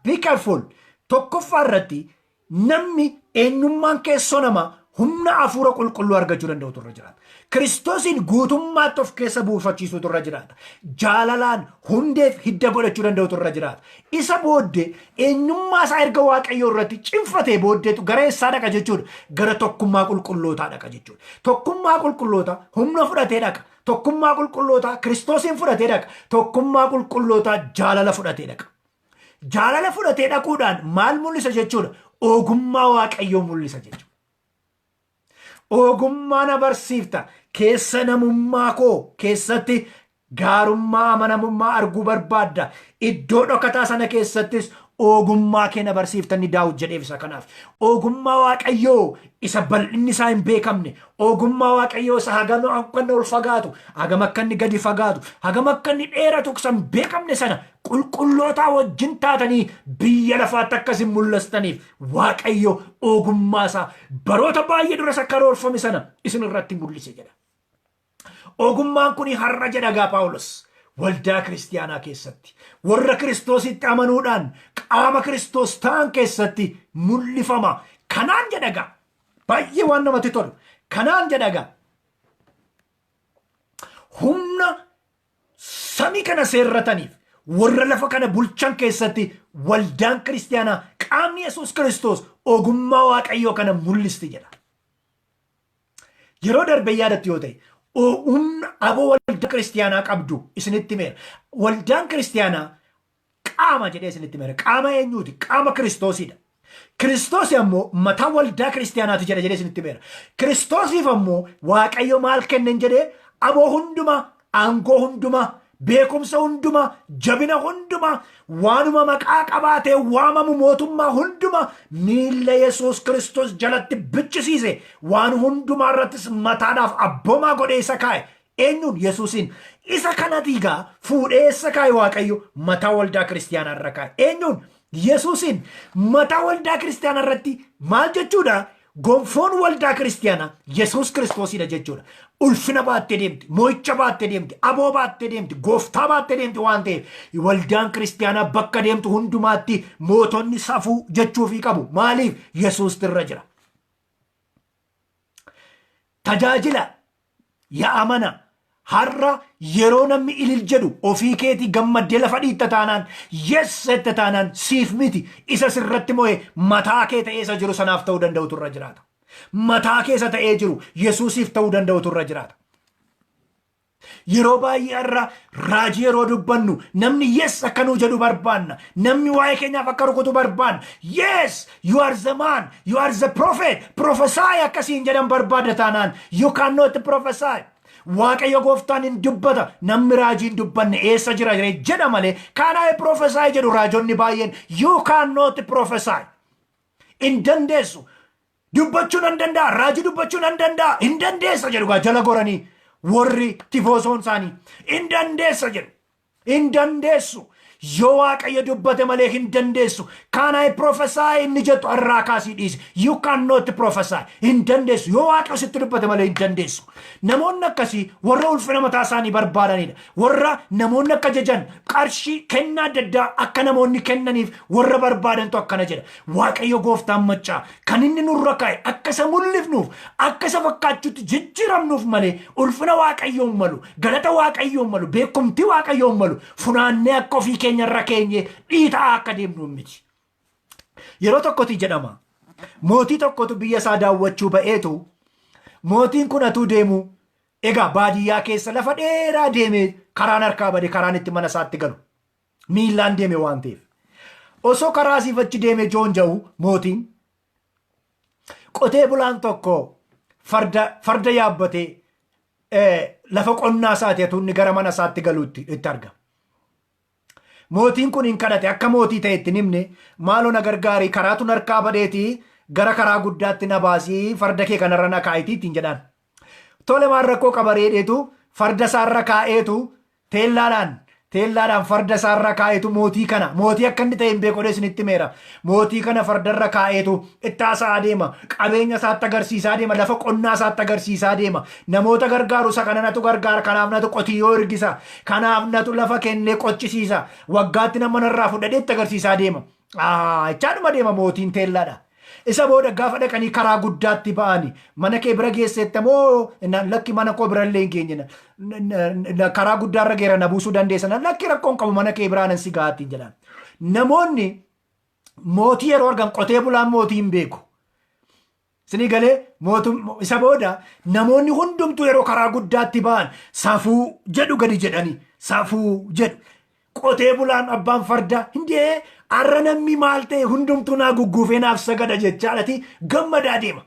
Be careful. Tokkoffaa irratti namni eenyummaan keessoo namaa humna hafuura qulqulluu argachuu danda'utu irra jiraata. Kiristoosiin guutummaatti of keessa buufachiisuutu irra jiraata. Jaalalaan hundeef hidda godhachuu danda'utu irra jiraata. Isa booddee eenyummaa isaa erga Waaqayyoo irratti cimfatee booddeetu gara eessaa dhaqa jechuudha? Gara tokkummaa qulqullootaa dhaqa jechuudha. Tokkummaa qulqullootaa humna fudhatee dhaqa. Tokkummaa qulqullootaa Kiristoosiin fudhatee dhaqa. Tokkummaa qulqullootaa jaalala fudhatee dhaqa. Jaalala fudhatee dhaquudhaan maal mul'isa jechuudha? Ogummaa Waaqayyoo mul'isa jechuudha. Ogummaa na barsiifta. Keessa namummaa koo keessatti gaarummaa, amanamummaa arguu barbaadda. Iddoo dhokataa sana keessattis ogummaa kee na barsiifta inni Daawit jedheef isa kanaaf. Ogummaa Waaqayyoo isa bal'inni isaa hin beekamne, ogummaa Waaqayyoo isa hagam akka inni ol fagaatu, hagam akka inni gadi fagaatu, hagam akka inni dheeratu isa hin beekamne sana qulqullootaa wajjin taatanii biyya lafaatti akkasin mul'istaniif Waaqayyo ogummaa isaa baroota baay'ee dura isa karoorfame sana isin irratti mul'ise jedha. Ogummaan kun har'a jedha gaa Paawulos, waldaa kiristiyaanaa keessatti, warra Kiristoositti amanuudhaan qaama Kiristoos ta'an keessatti mul'ifama. Kanaan jedha gaa, baay'ee waan namatti tolu. Kanaan jedha gaa, humna samii kana seerrataniif warra lafa kana bulchan keessatti waldaan kiristiyaanaa, qaamni Yesuus Kiristoos, ogummaa Waaqayyoo kana mul'isti jedha. Yeroo darbe yaadattu yoo ta'e, humna aboo waldaa kiristiyaanaa qabdu isinitti himeera. Waldaan kiristiyaanaa qaama jedhee isinitti himeera. Qaama eenyuuti? Qaama Kiristoosidha. Kiristoos ammoo mataa waldaa kiristiyaanaati jedha jedhee isinitti himeera. Kiristoosiif ammoo Waaqayyo maal kennen jedhee? Aboo hundumaa, aangoo hundumaa, beekumsa hundumaa, jabina hundumaa, waanuma maqaa qabaatee waamamu mootummaa hundumaa miilla Yesuus Kiristoos jalatti bichisiise, waan hundumaa irrattis mataadhaaf abboomaa godhee isa kaa'e. Eenyuun? Yesuusiin. Isa kanati egaa fuudhee eessa kaa'e Waaqayyo? Mataa waldaa kiristiyaanaa irra kaa'e. Eenyuun? Yesuusiin. Mataa waldaa kiristiyaanaa irratti maal jechuudha? Gonfoon waldaa kiristiyaanaa Yesuus Kiristoosidha jechuudha. Ulfina baattee deemti, mo'icha baattee deemti, aboo baattee deemti, gooftaa baattee deemti waan ta'eef, waldaan kiristiyaanaa bakka deemtu hundumaatti mootonni safuu jechuufii qabu. Maaliif? Yesuus irra jira. Tajaajila yaa amana, har'a yeroo namni ilil jedhu ofii keetii gammaddee lafa dhiitta taanaan, yes jette taanaan, siif miti, isa sirratti mo'e mataa kee ta'ee isa jiru sanaaf ta'uu danda'utu irra jiraata. Mataa keessa ta'ee jiru Yesuusiif ta'uu danda'utu irra jiraata. Yeroo baay'ee har'a raajii yeroo dubbannu namni yes akka nuu jedhu barbaanna. Namni waa'ee keenyaaf akka rukutu barbaanna. Yes, you are the man, you are the prophet. Prophesy akkasiin jedhan barbaada taanaan, you cannot prophesy. Waaqayyo gooftaan hin dubbata, namni raajii hin dubbanne eessa jira jedha malee, can I prophesy jedhu raajonni baay'een. You cannot prophesy. Hin dandeessu. Dubbachuu nan danda'a, raajii dubbachuu nan danda'a, hin dandeessa jedhu gaa jala goranii warri tifoosoon isaanii. Hin dandeessa jedhu. Hin dandeessu. Yoo Waaqayyo dubbate malee hin dandeessu. Can I prophesy inni jettu har'aa kaasii dhiisi. You cannot prophesy. Hin dandeessu. Yoo Waaqayyo sitti dubbate malee hin dandeessu. Namoonni akkasii warra ulfina mataa isaanii barbaadanidha. Warra namoonni akka jajan, qarshii kennaa adda addaa akka namoonni kennaniif warra barbaadantu akkana jedha. Waaqayyo gooftaan maccaa kan inni nurra kaa'e akka isa mul'ifnuuf, akka isa fakkaachuutti jijjiiramnuuf malee ulfina Waaqayyoon malu, galata Waaqayyoon malu, beekumtii Waaqayyoon malu funaannee akka ofii keenya irra keenye dhiitaa akka deemnuun miti. Yeroo tokkotti jedhama. Mootii tokkotu biyya isaa daawwachuu ba'eetu, mootiin kun atuu deemu, egaa baadiyyaa keessa lafa dheeraa deemee karaan harkaa bade, karaan itti mana isaatti galu. Miillaan deeme waan ta'eef. Osoo karaa asiif achi deeme joonja'u, mootiin, qotee bulaan tokko farda yaabbatee lafa qonnaa isaati atuu inni gara mana isaatti galuutti itti argama. Mootiin kun hin kadhate. Akka mootii ta'e itti himne. "Maaloo na gargaari, karaatu harkaa badeetii gara karaa guddaatti na baasii, farda kee kanarra na kaa'itii" ittiin jedhaan. Tole, maal rakkoo qabareedheetu farda isaarra kaa'eetu, teellaadhaan farda isaarra kaa'eetu, mootii kana, mootii akka inni ta'e hin beeku isinitti meera. Mootii kana fardarra kaa'eetu itti haasa'aa deema. Qabeenya isaatti agarsiisaa deema. Lafa qonnaa isaatti agarsiisaa deema. Namoota gargaaru, isa kana natu gargaara, kanaaf natu qotiyyoo ergisa, kanaaf natu lafa kennee qochisiisa, waggaatti nama narraa fudhadhee itti agarsiisaa deema. Ichaadhuma deema mootiin teellaadha. Isa booda gaafa dhaqanii karaa guddaatti ba'anii, "Mana kee bira geesseetta moo?" "Lakki, mana koo bira illee hin geenye, karaa guddaarra geera, na buusuu dandeessa?" "Lakki, rakkoon qabu, mana kee biraa nan si gahaatti" jedhan. Namoonni mootii yeroo argan, qotee bulaan mootii hin beeku. Isinii galee? Isa booda namoonni hundumtuu yeroo karaa guddaatti ba'an "Safuu" jedhu, gadi jedhanii "Safuu" jedhu. Qotee bulaan abbaan fardaa, "Hindee, har'a namni maal ta'e, hundumtuu naa gugguufee naaf sagada" jechaadhati gammadaa deema.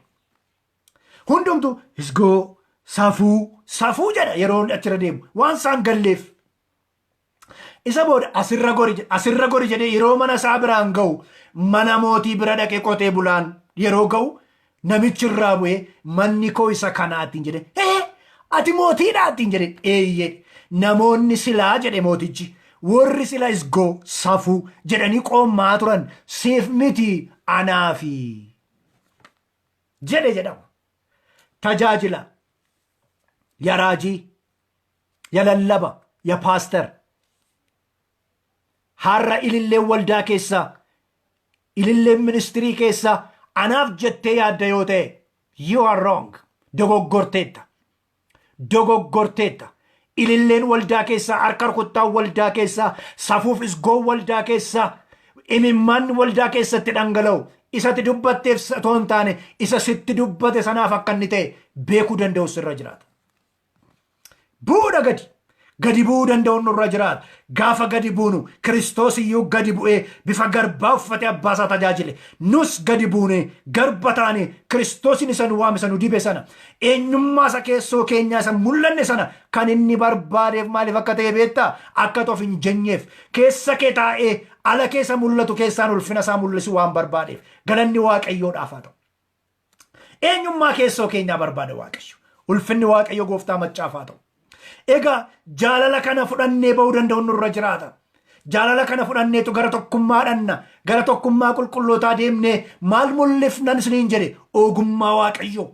Hundumtuu "Isgoo, safuu, safuu" jedha yeroo achirra deemu waan isaan galleef. Isa booda "Asirra gori" jedhe, "Asirra gori" jedhee yeroo mana isaa biraan ga'u, mana mootii bira dhaqee qotee bulaan yeroo ga'u, namichi irraa bu'ee, "Manni koo isa kanaatiin" jedhe. "Ee, ati mootiidhaatiin" jedhe. "Eeyyee." "Namoonni silaa," jedhe mootichi, "warri sila 'Isgoo, safuu' jedhanii qoommaa turan siif miti, anaafi" jedhe jedhama. Tajaajila ya raajii, ya lallaba, ya paaster, har'a ililleen waldaa keessaa, ililleen ministirii keessaa anaaf jettee yaadda yoo ta'e, you are wrong. Dogoggorteetta, dogoggorteetta. Ililleen waldaa keessaa, harka rukuttaan waldaa keessaa, safuuf isgoon waldaa keessaa, imimmaan waldaa keessatti dhangala'u isatti dubbatteef otoo hin taane isa sitti dubbate sanaaf akka inni ta'e beekuu danda'u sirra jiraata. Bu'uudha gadi. Gadi bu'uu danda'u nurra jiraata. Gaafa gadi buunu, Kiristoos iyyuu gadi bu'ee bifa garbaa uffate abbaa isaa tajaajile. Nus gadi buune garba taane Kiristoosin isa nu waame, isa nu dibe sana, eenyummaa isa keessoo keenyaa isa mul'anne sana kan inni barbaadeef maaliif akka ta'e beektaa? Akka of hin jenyeef, keessa kee taa'ee ala keessa mul'atu keessaan ulfina isaa mul'isu waan barbaadeef. Galanni Waaqayyoodhaaf haa ta'u. Eenyummaa keessoo keenyaa barbaada Waaqayyo. Ulfinni Waaqayyo gooftaa maccaaf haa ta'u. Egaa jaalala kana fudhannee ba'uu danda'u nurra jiraata. Jaalala kana fudhanneetu gara tokkummaa dhanna. Gara tokkummaa qulqullootaa deemnee maal mul'ifnan isiniin jedhe? Ogummaa Waaqayyoo.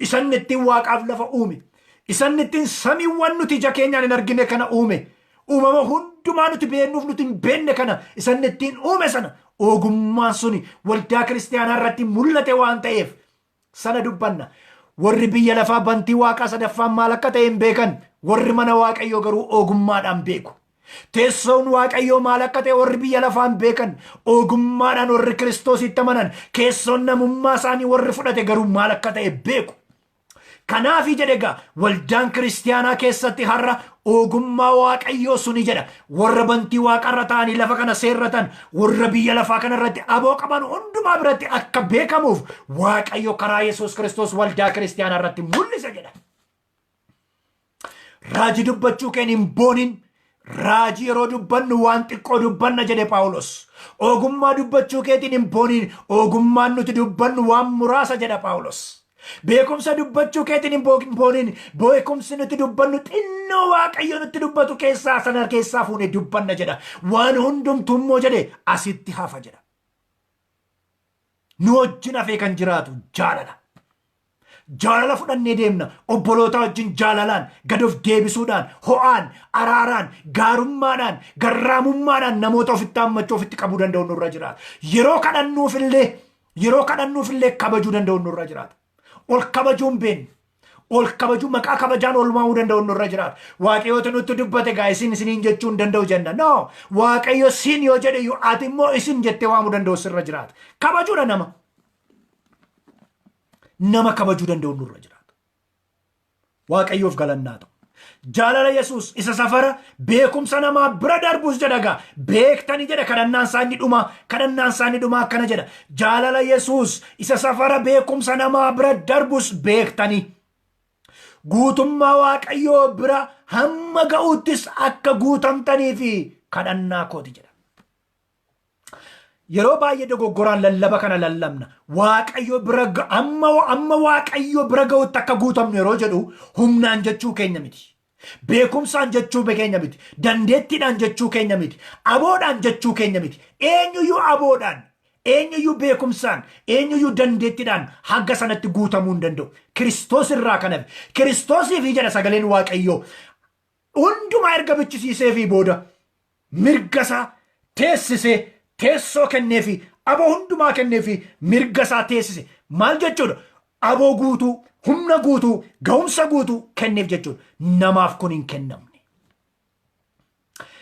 Isan ittiin waaqaaf lafa uume. Isan ittiin samiiwwan nuti ija keenyaan hin argine kana uume. Uumama hundumaa nuti beeknuuf nuti hin beekne kana isan ittiin uume sana, ogummaan suni waldaa kiristaanaa irratti mul'ate waan ta'eef sana dubbanna. Warri biyya lafaa bantii waaqaa sadaffaan maal akka ta'e hin beekan. Warri mana Waaqayyoo garuu ogummaadhaan beeku. Teessoon Waaqayyoo maal akka ta'e warri biyya lafaa hin beekan. Ogummaadhaan warri Kiristoositti amanan, keessoon namummaa isaanii warri fudhate garuu maal akka ta'e beeku. Kanaafi jedhe, egaa waldaan kiristaanaa keessatti har'a ogummaa Waaqayyoo suni jedha, warra bantii waaqarra ta'anii lafa kana seerratan, warra biyya lafaa kana irratti aboo qaban hundumaa biratti akka beekamuuf Waaqayyo karaa Yesuus Kiristoos waldaa kiristaanaa irratti mul'ise jedha. Raajii dubbachuu keen hin boonin. Raajii yeroo dubbannu waan xiqqoo dubbanna jedhe Paawulos. Ogummaa dubbachuu keetiin hin boonin. Ogummaan nuti dubbannu waan muraasa jedha Paawulos. Beekumsa dubbachuu keetiin hin booniin. Beekumsi nuti dubbannu xinnoo Waaqayyo nutti dubbatu keessaa sana keessaa fuunee dubbanna jedha. Waan hundumtuu immoo jedhe asitti hafa jedha. Nu wajjin hafee kan jiraatu jaalala. Jaalala fudhannee deemna. Obboloota wajjin jaalalaan, gad of deebisuudhaan, ho'aan, araaraan, gaarummaadhaan, garraamummaadhaan namoota ofitti hammachuu, ofitti qabuu danda'u nurra jiraata. Yeroo kadhannuufillee kabajuu danda'u nurra jiraata. Ol kabajuu hin beeknu. Ol kabajuu, maqaa kabajaan ol waamuu danda'u nurra jiraata. Waaqayyoota nutti dubbate gaa isin isiniin jechuu hin danda'u jenna. No, Waaqayyo siin yoo jedhe iyyuu ati immoo isin jettee waamuu danda'u sirra jiraata. Kabajuudha nama. Nama kabajuu danda'u nurra jiraata. Waaqayyoof galannaa ta'u. Jaalala Yesuus isa safara beekumsa namaa bira darbus jedha gaa beektanii jedha. Kadhannaan isaanii dhumaa akkana jedha: jaalala Yesuus isa safara beekumsa namaa bira darbus beektanii, guutummaa Waaqayyoo bira hamma ga'uuttis akka guutamtanii fi kadhannaa kooti jedha. Yeroo baay'ee dogoggoraan lallaba kana lallabna. Waaqayyo bira amma Waaqayyo bira ga'utti akka guutamnu yeroo jedhu humnaan jechuu keenya miti. Beekumsaan jechuu keenya miti. Dandeettiidhaan jechuu keenya miti. Aboodhaan jechuu keenya miti. Eenyuyyuu aboodhaan, eenyuyyuu beekumsaan, eenyuyyuu dandeettiidhaan hagga sanatti guutamuu hin danda'u. Kiristoos irraa kan hafe. Kiristoosiif jedha sagaleen Waaqayyoo. Hundumaa erga bichisiisee fi booda mirga isaa teessisee, teessoo kenneefi, aboo hundumaa kenneefi, mirga isaa teessise. Maal jechuudha? Aboo guutuu, humna guutuu, ga'umsa guutuu kenneef jechuudha. Namaaf kun hin kennamne.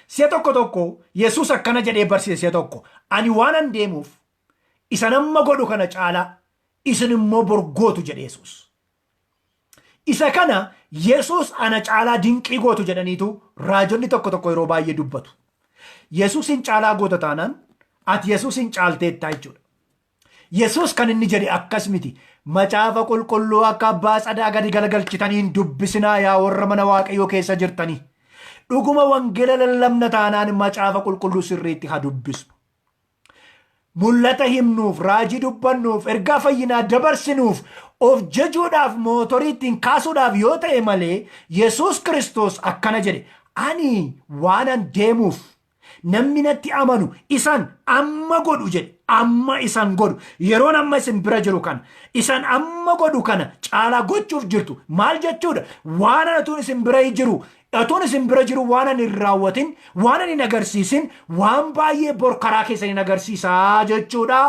Si'a tokko tokko Yesuus akkana jedhee barsiise: si'a tokko, "Ani waan an deemuuf isa amma godhu kana caalaa isin immoo borgootu," jedhe Yesuus. Isa kana Yesuus ana caalaa dinqii gootu jedhaniitu raajonni tokko tokko yeroo baay'ee dubbatu. Yesuusin caalaa goota taanaan ati Yesuusin caalteettaa jechuudha. Yesuus kan inni jedhe akkas miti. Macaafa qulqulluu akka abbaa tsadaa gadi galagalchitanii hin dubbisinaa, yaa warra mana Waaqayyoo keessa jirtanii. Dhuguma wangeela lallabna taanaan macaafa qulqulluu sirriitti haa dubbisnu. Mul'ata himnuuf, raajii dubbannuuf, ergaa fayyinaa dabarsinuuf, of jajuudhaaf, mootorii ittiin kaasuudhaaf yoo ta'e malee, Yesuus Kiristoos akkana jedhe: "Ani waanan deemuuf namni natti amanu isan amma godhu," jedhe, "amma isan godhu, yeroon amma isin bira jiru kana, isan amma godhu kana caalaa gochuuf jirtu." Maal jechuudha? Waan atuun isin bira jiru, atuun isin bira jiru, waan ani hin raawwatin, waan ani hin agarsiisin, waan baay'ee bor karaa keessan hin agarsiisaa jechuudha.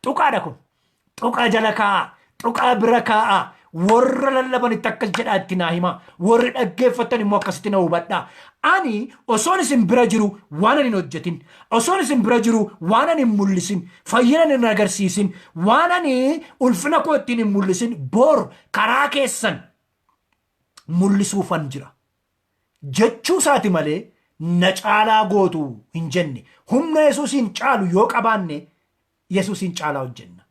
Tuqaadha kun. Tuqaa jala kaa'a, tuqaa bira kaa'a. Warra lallabanitti akkas jedhaa itti naa hima. Warri dhaggeeffattan immoo akkasitti na hubadhaa. Ani osoon isin bira jiru waan ani hin hojjetin, osoon isin bira jiru waan ani hin mul'isin, fayyina ani hin agarsiisin, waan ani ulfina koo ittiin hin mul'isin, bor karaa keessan mul'isuufan jira jechuu isaati malee na caalaa gootu hin jenne. Humna Yesuusiin caalu yoo qabaanne Yesuusiin caalaa hojjenna.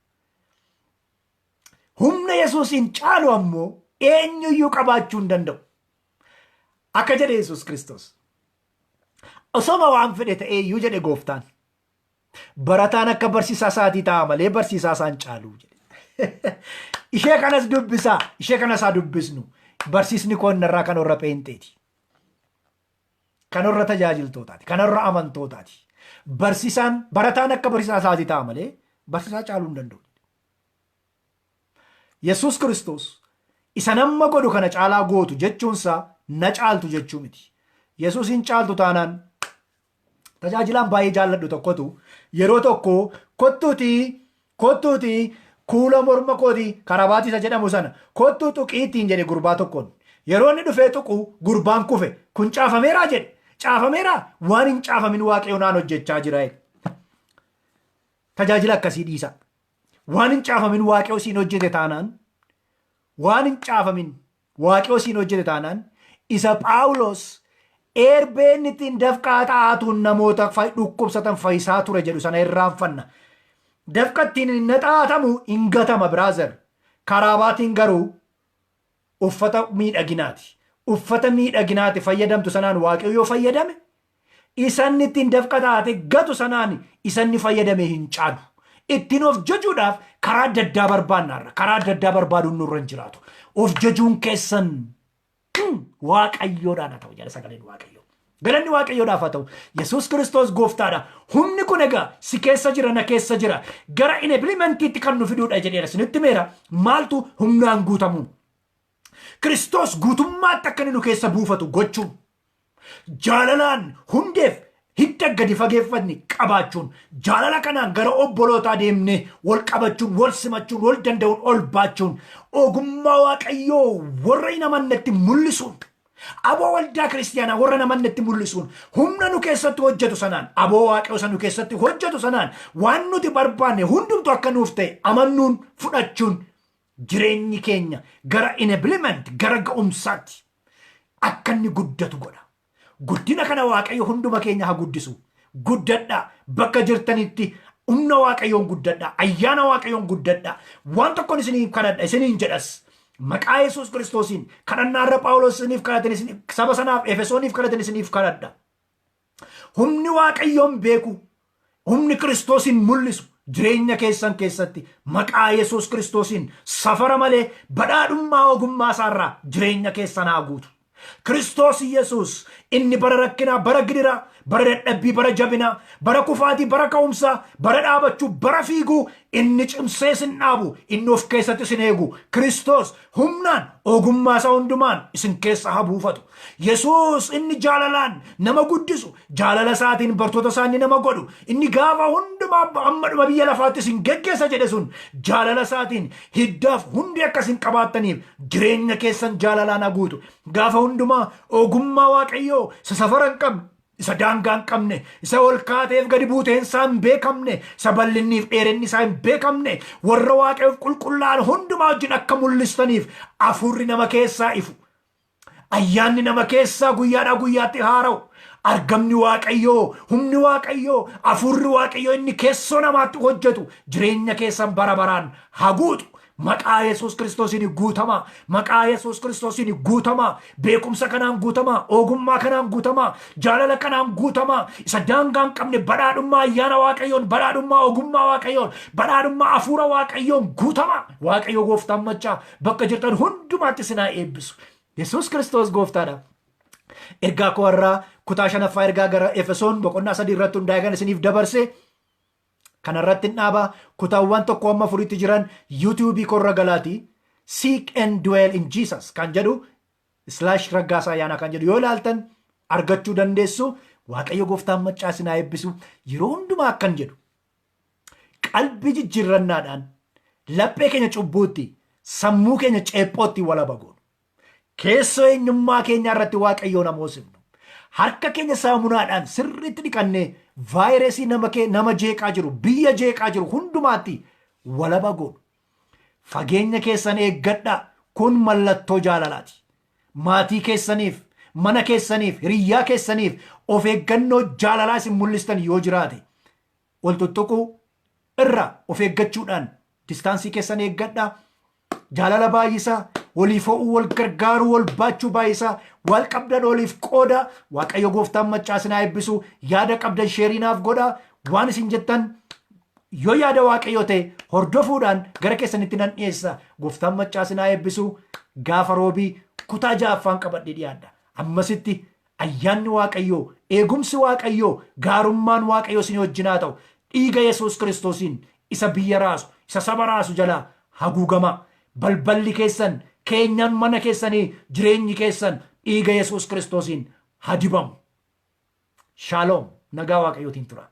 Humna Yesuusiin caalu ammoo eenyuyyuu qabaachuu hin danda'u. Akka jedhe Yesuus Kiristoos. Osoma waan fedhe ta'ee iyyuu, jedhe gooftaan, "Barataan akka barsiisaa isaatii ta'a malee barsiisaa isaan caaluu," jedhe. Ishee kanas dubbisaa, ishee kanas haa dubbisnu. Barsiisni koo innarraa kan warra pheenxeeti. Kan warra tajaajiltootaati. Kan warra amantootaati. Barsiisaan, barataan akka barsiisaa isaatii ta'a malee barsiisaa caaluu hin danda'u. Yesuus Kiristoos isa nama godhu kana caalaa gootu jechuunsaa na caaltu jechuu miti. Yesuus hin caaltu taanaan, tajaajilaan baay'ee jaalladhu tokkotu yeroo tokko, "Kottuutii, kottuutii, kuula morma kootii, karabaatii isa jedhamu sana kottuu tuqii," ittiin jedhe gurbaa tokkoon. Yeroo inni dhufee tuqu gurbaan kufe. "Kun caafameeraa?" jedhe. "Caafameeraa? Waan hin caafamin Waaqayyo naan hojjechaa jira." Tajaajila akkasii dhiisa. Waan hin caafamin Waaqayyo siin hojjete taanaan, waan hin caafamin Waaqayyo siin hojjete taanaan, isa Phaawulos erbeen ittiin dafqaa xaa'atuun namoota dhukkubsatan fayyisaa ture jedhu sana irraanfanna. Dafqa ittiin hin xaa'atamu hin gatama, brother. Karaabaatiin garuu uffata miidhaginaati. Uffata miidhaginaati fayyadamtu sanaan Waaqayyo yoo fayyadame, isanni ittiin dafqa taate gatu sanaan isanni fayyadame hin caalu. Ittiin of jajuudhaaf karaa adda addaa barbaannaarra. Karaa adda addaa barbaaduun nurra hin jiraatu. Of jajuun keessan Waaqayyoodhaan haa ta'u jedha sagaleen Waaqayyoo. Galanni Waaqayyoodhaaf haa ta'u. Yesuus Kiristoos gooftaadha. Humni kun egaa si keessa jira, na keessa jira. Gara enablementiitti kan nu fiduudha jedheera isinitti meera. Maaltu humnaan guutamuu? Kiristoos guutummaatti akka inni nu keessa buufatu gochuun. Jaalalaan hundeef hidda gadi fageeffanne qabaachuun, jaalala kanaan gara obbolootaa deemnee wal qabachuun, wal simachuun, wal danda'uun, ol baachuun, ogummaa Waaqayyoo warra hin amannetti mul'isuun, aboo waldaa kiristiyaanaa warra hin amannetti mul'isuun, humna nu keessatti hojjetu sanaan, aboo Waaqayyoo isa nu keessatti hojjetu sanaan, waan nuti barbaanne hundumtu akka nuuf ta'e amannuun fudhachuun, jireenyi keenya gara enablement, gara ga'umsaatti akka inni guddatu godha. Guddina kana Waaqayyo hunduma keenya haa guddisu. Guddadhaa, bakka jirtanitti humna Waaqayyoon guddadhaa, ayyaana Waaqayyoon guddadhaa. Waan tokkoon isiniif kadhadha, isiniin jedhas. Maqaa Yesuus Kiristoosiin kadhannaa irra Phaawulos isiniif kadhatin, saba sanaaf Efesooniif kadhatin isiniif kadhadha. Humni Waaqayyoon beeku, humni Kiristoosiin mul'isu jireenya keessan keessatti maqaa Yesuus Kiristoosiin safara malee badhaadhummaa ogummaa isaarraa jireenya keessan haa guutu. Kiristoos Yesuus inni bara rakkinaa, bara gidiraa, bara dadhabbii, bara jabinaa, bara kufaatii, bara ka'umsaa, bara dhaabachuu, bara fiiguu inni cimsee isin dhaabu, inni of keessatti isin eegu, Kiristoos humnaan ogummaa isaa hundumaan isin keessa haa buufatu. Yesuus inni jaalalaan nama guddisu, jaalala isaatiin bartoota isaa inni nama godhu, inni gaafa hundumaa amma dhuma biyya lafaatti isin geggeessa jedhe sun, jaalala isaatiin hiddaaf hundi akka isin qabaattaniif jireenya keessan jaalalaan haguutu. Gaafa hundumaa ogummaa Waaqayyoo isa safara hin qabne, isa daangaa hin qabne, isa ol kaateef gadi buuteen isaa hin beekamne, isa bal'inniif dheerinni isaa hin beekamne, warra Waaqayyoof qulqullaa'an hundumaa wajjin akka mul'istaniif hafuurri nama keessaa ifu, ayyaanni nama keessaa guyyaadhaa guyyaatti haara'u, argamni Waaqayyoo, humni Waaqayyoo, hafuurri Waaqayyoo inni keessoo namaatti hojjetu jireenya keessan bara baraan haguutu. Maqaa Yesuus Kiristoosiin guutamaa. Maqaa Yesuus Kiristoosiin guutamaa. Beekumsa kanaan guutamaa. Ogummaa kanaan guutamaa. Jaalala kanaan guutamaa. Isa daangaa hin qabne badhaadhummaa ayyaana Waaqayyoon, badhaadhummaa ogummaa Waaqayyoon, badhaadhummaa hafuura Waaqayyoon guutamaa. Waaqayyo gooftaan maccaa bakka jirtan hundumaatti isin haa eebbisu. Yesuus Kiristoos gooftaadha. Ergaa koo har'aa kutaa shanaffaa ergaa gara Efesoon boqonnaa 3 irratti hundaa'e kan isiniif dabarse kanarratti hin dhaaba. Kutaawwan 1 amma 4tti jiran YouTube korra galaati. Seek and Dwell in Jesus kan jedhu /RaggaasaAyyaanaa kan jedhu yoo ilaaltan argachuu dandeessu. Waaqayyo gooftaan maccaa isin haa eebbisu. Yeroo hundumaa akkan jedhu, qalbii jijjiirrannaadhaan laphee keenya cubbuutti, sammuu keenya ceephootti walaba goonu. Keessoo eenyummaa keenyaa irratti Waaqayyoon hamoosifnu. Harka keenya saamunaadhaan sirriitti dhiqannee vaayirasii nama kee nama jeeqaa jiru, biyya jeeqaa jiru hundumaatti walaba goonu. Fageenya keessan eeggadhaa. Kun mallattoo jaalalaati. Maatii keessaniif, mana keessaniif, hiriyyaa keessaniif of eeggannoo jaalalaa isin mul'istan yoo jiraate, wal tuttuquu irra of eeggachuudhaan distance keessan eeggadhaa. Jaalala baay'isaa, waliif ho'uu, wal gargaaruu, wal baachuu baay'isaa, wal qabdan waliif qooda. Waaqayyo gooftaan maccaa isin haa eebbisu. Yaada qabdan share naaf godhaa. Waan isin jettan yoo yaada Waaqayyoo ta'e hordofuudhaan gara keessanitti nan dhiyeessa. Gooftaan maccaa isin haa eebbisu. Gaafa roobii kutaa ja'affaan qabadhee dhiyaadha. Ammasitti ayyaanni Waaqayyoo, eegumsi Waaqayyoo, gaarummaan Waaqayyoo isin wajjin haa ta'u. Dhiiga Yesuus Kiristoosiin isa biyya raasu, isa saba raasu jalaa haguugamaa. Balballi keessan, keenyan mana keessanii, jireenyi keessan dhiiga Yesuus Kiristoosiin haa dibamu. Shaaloom, nagaa Waaqayyootiin tura.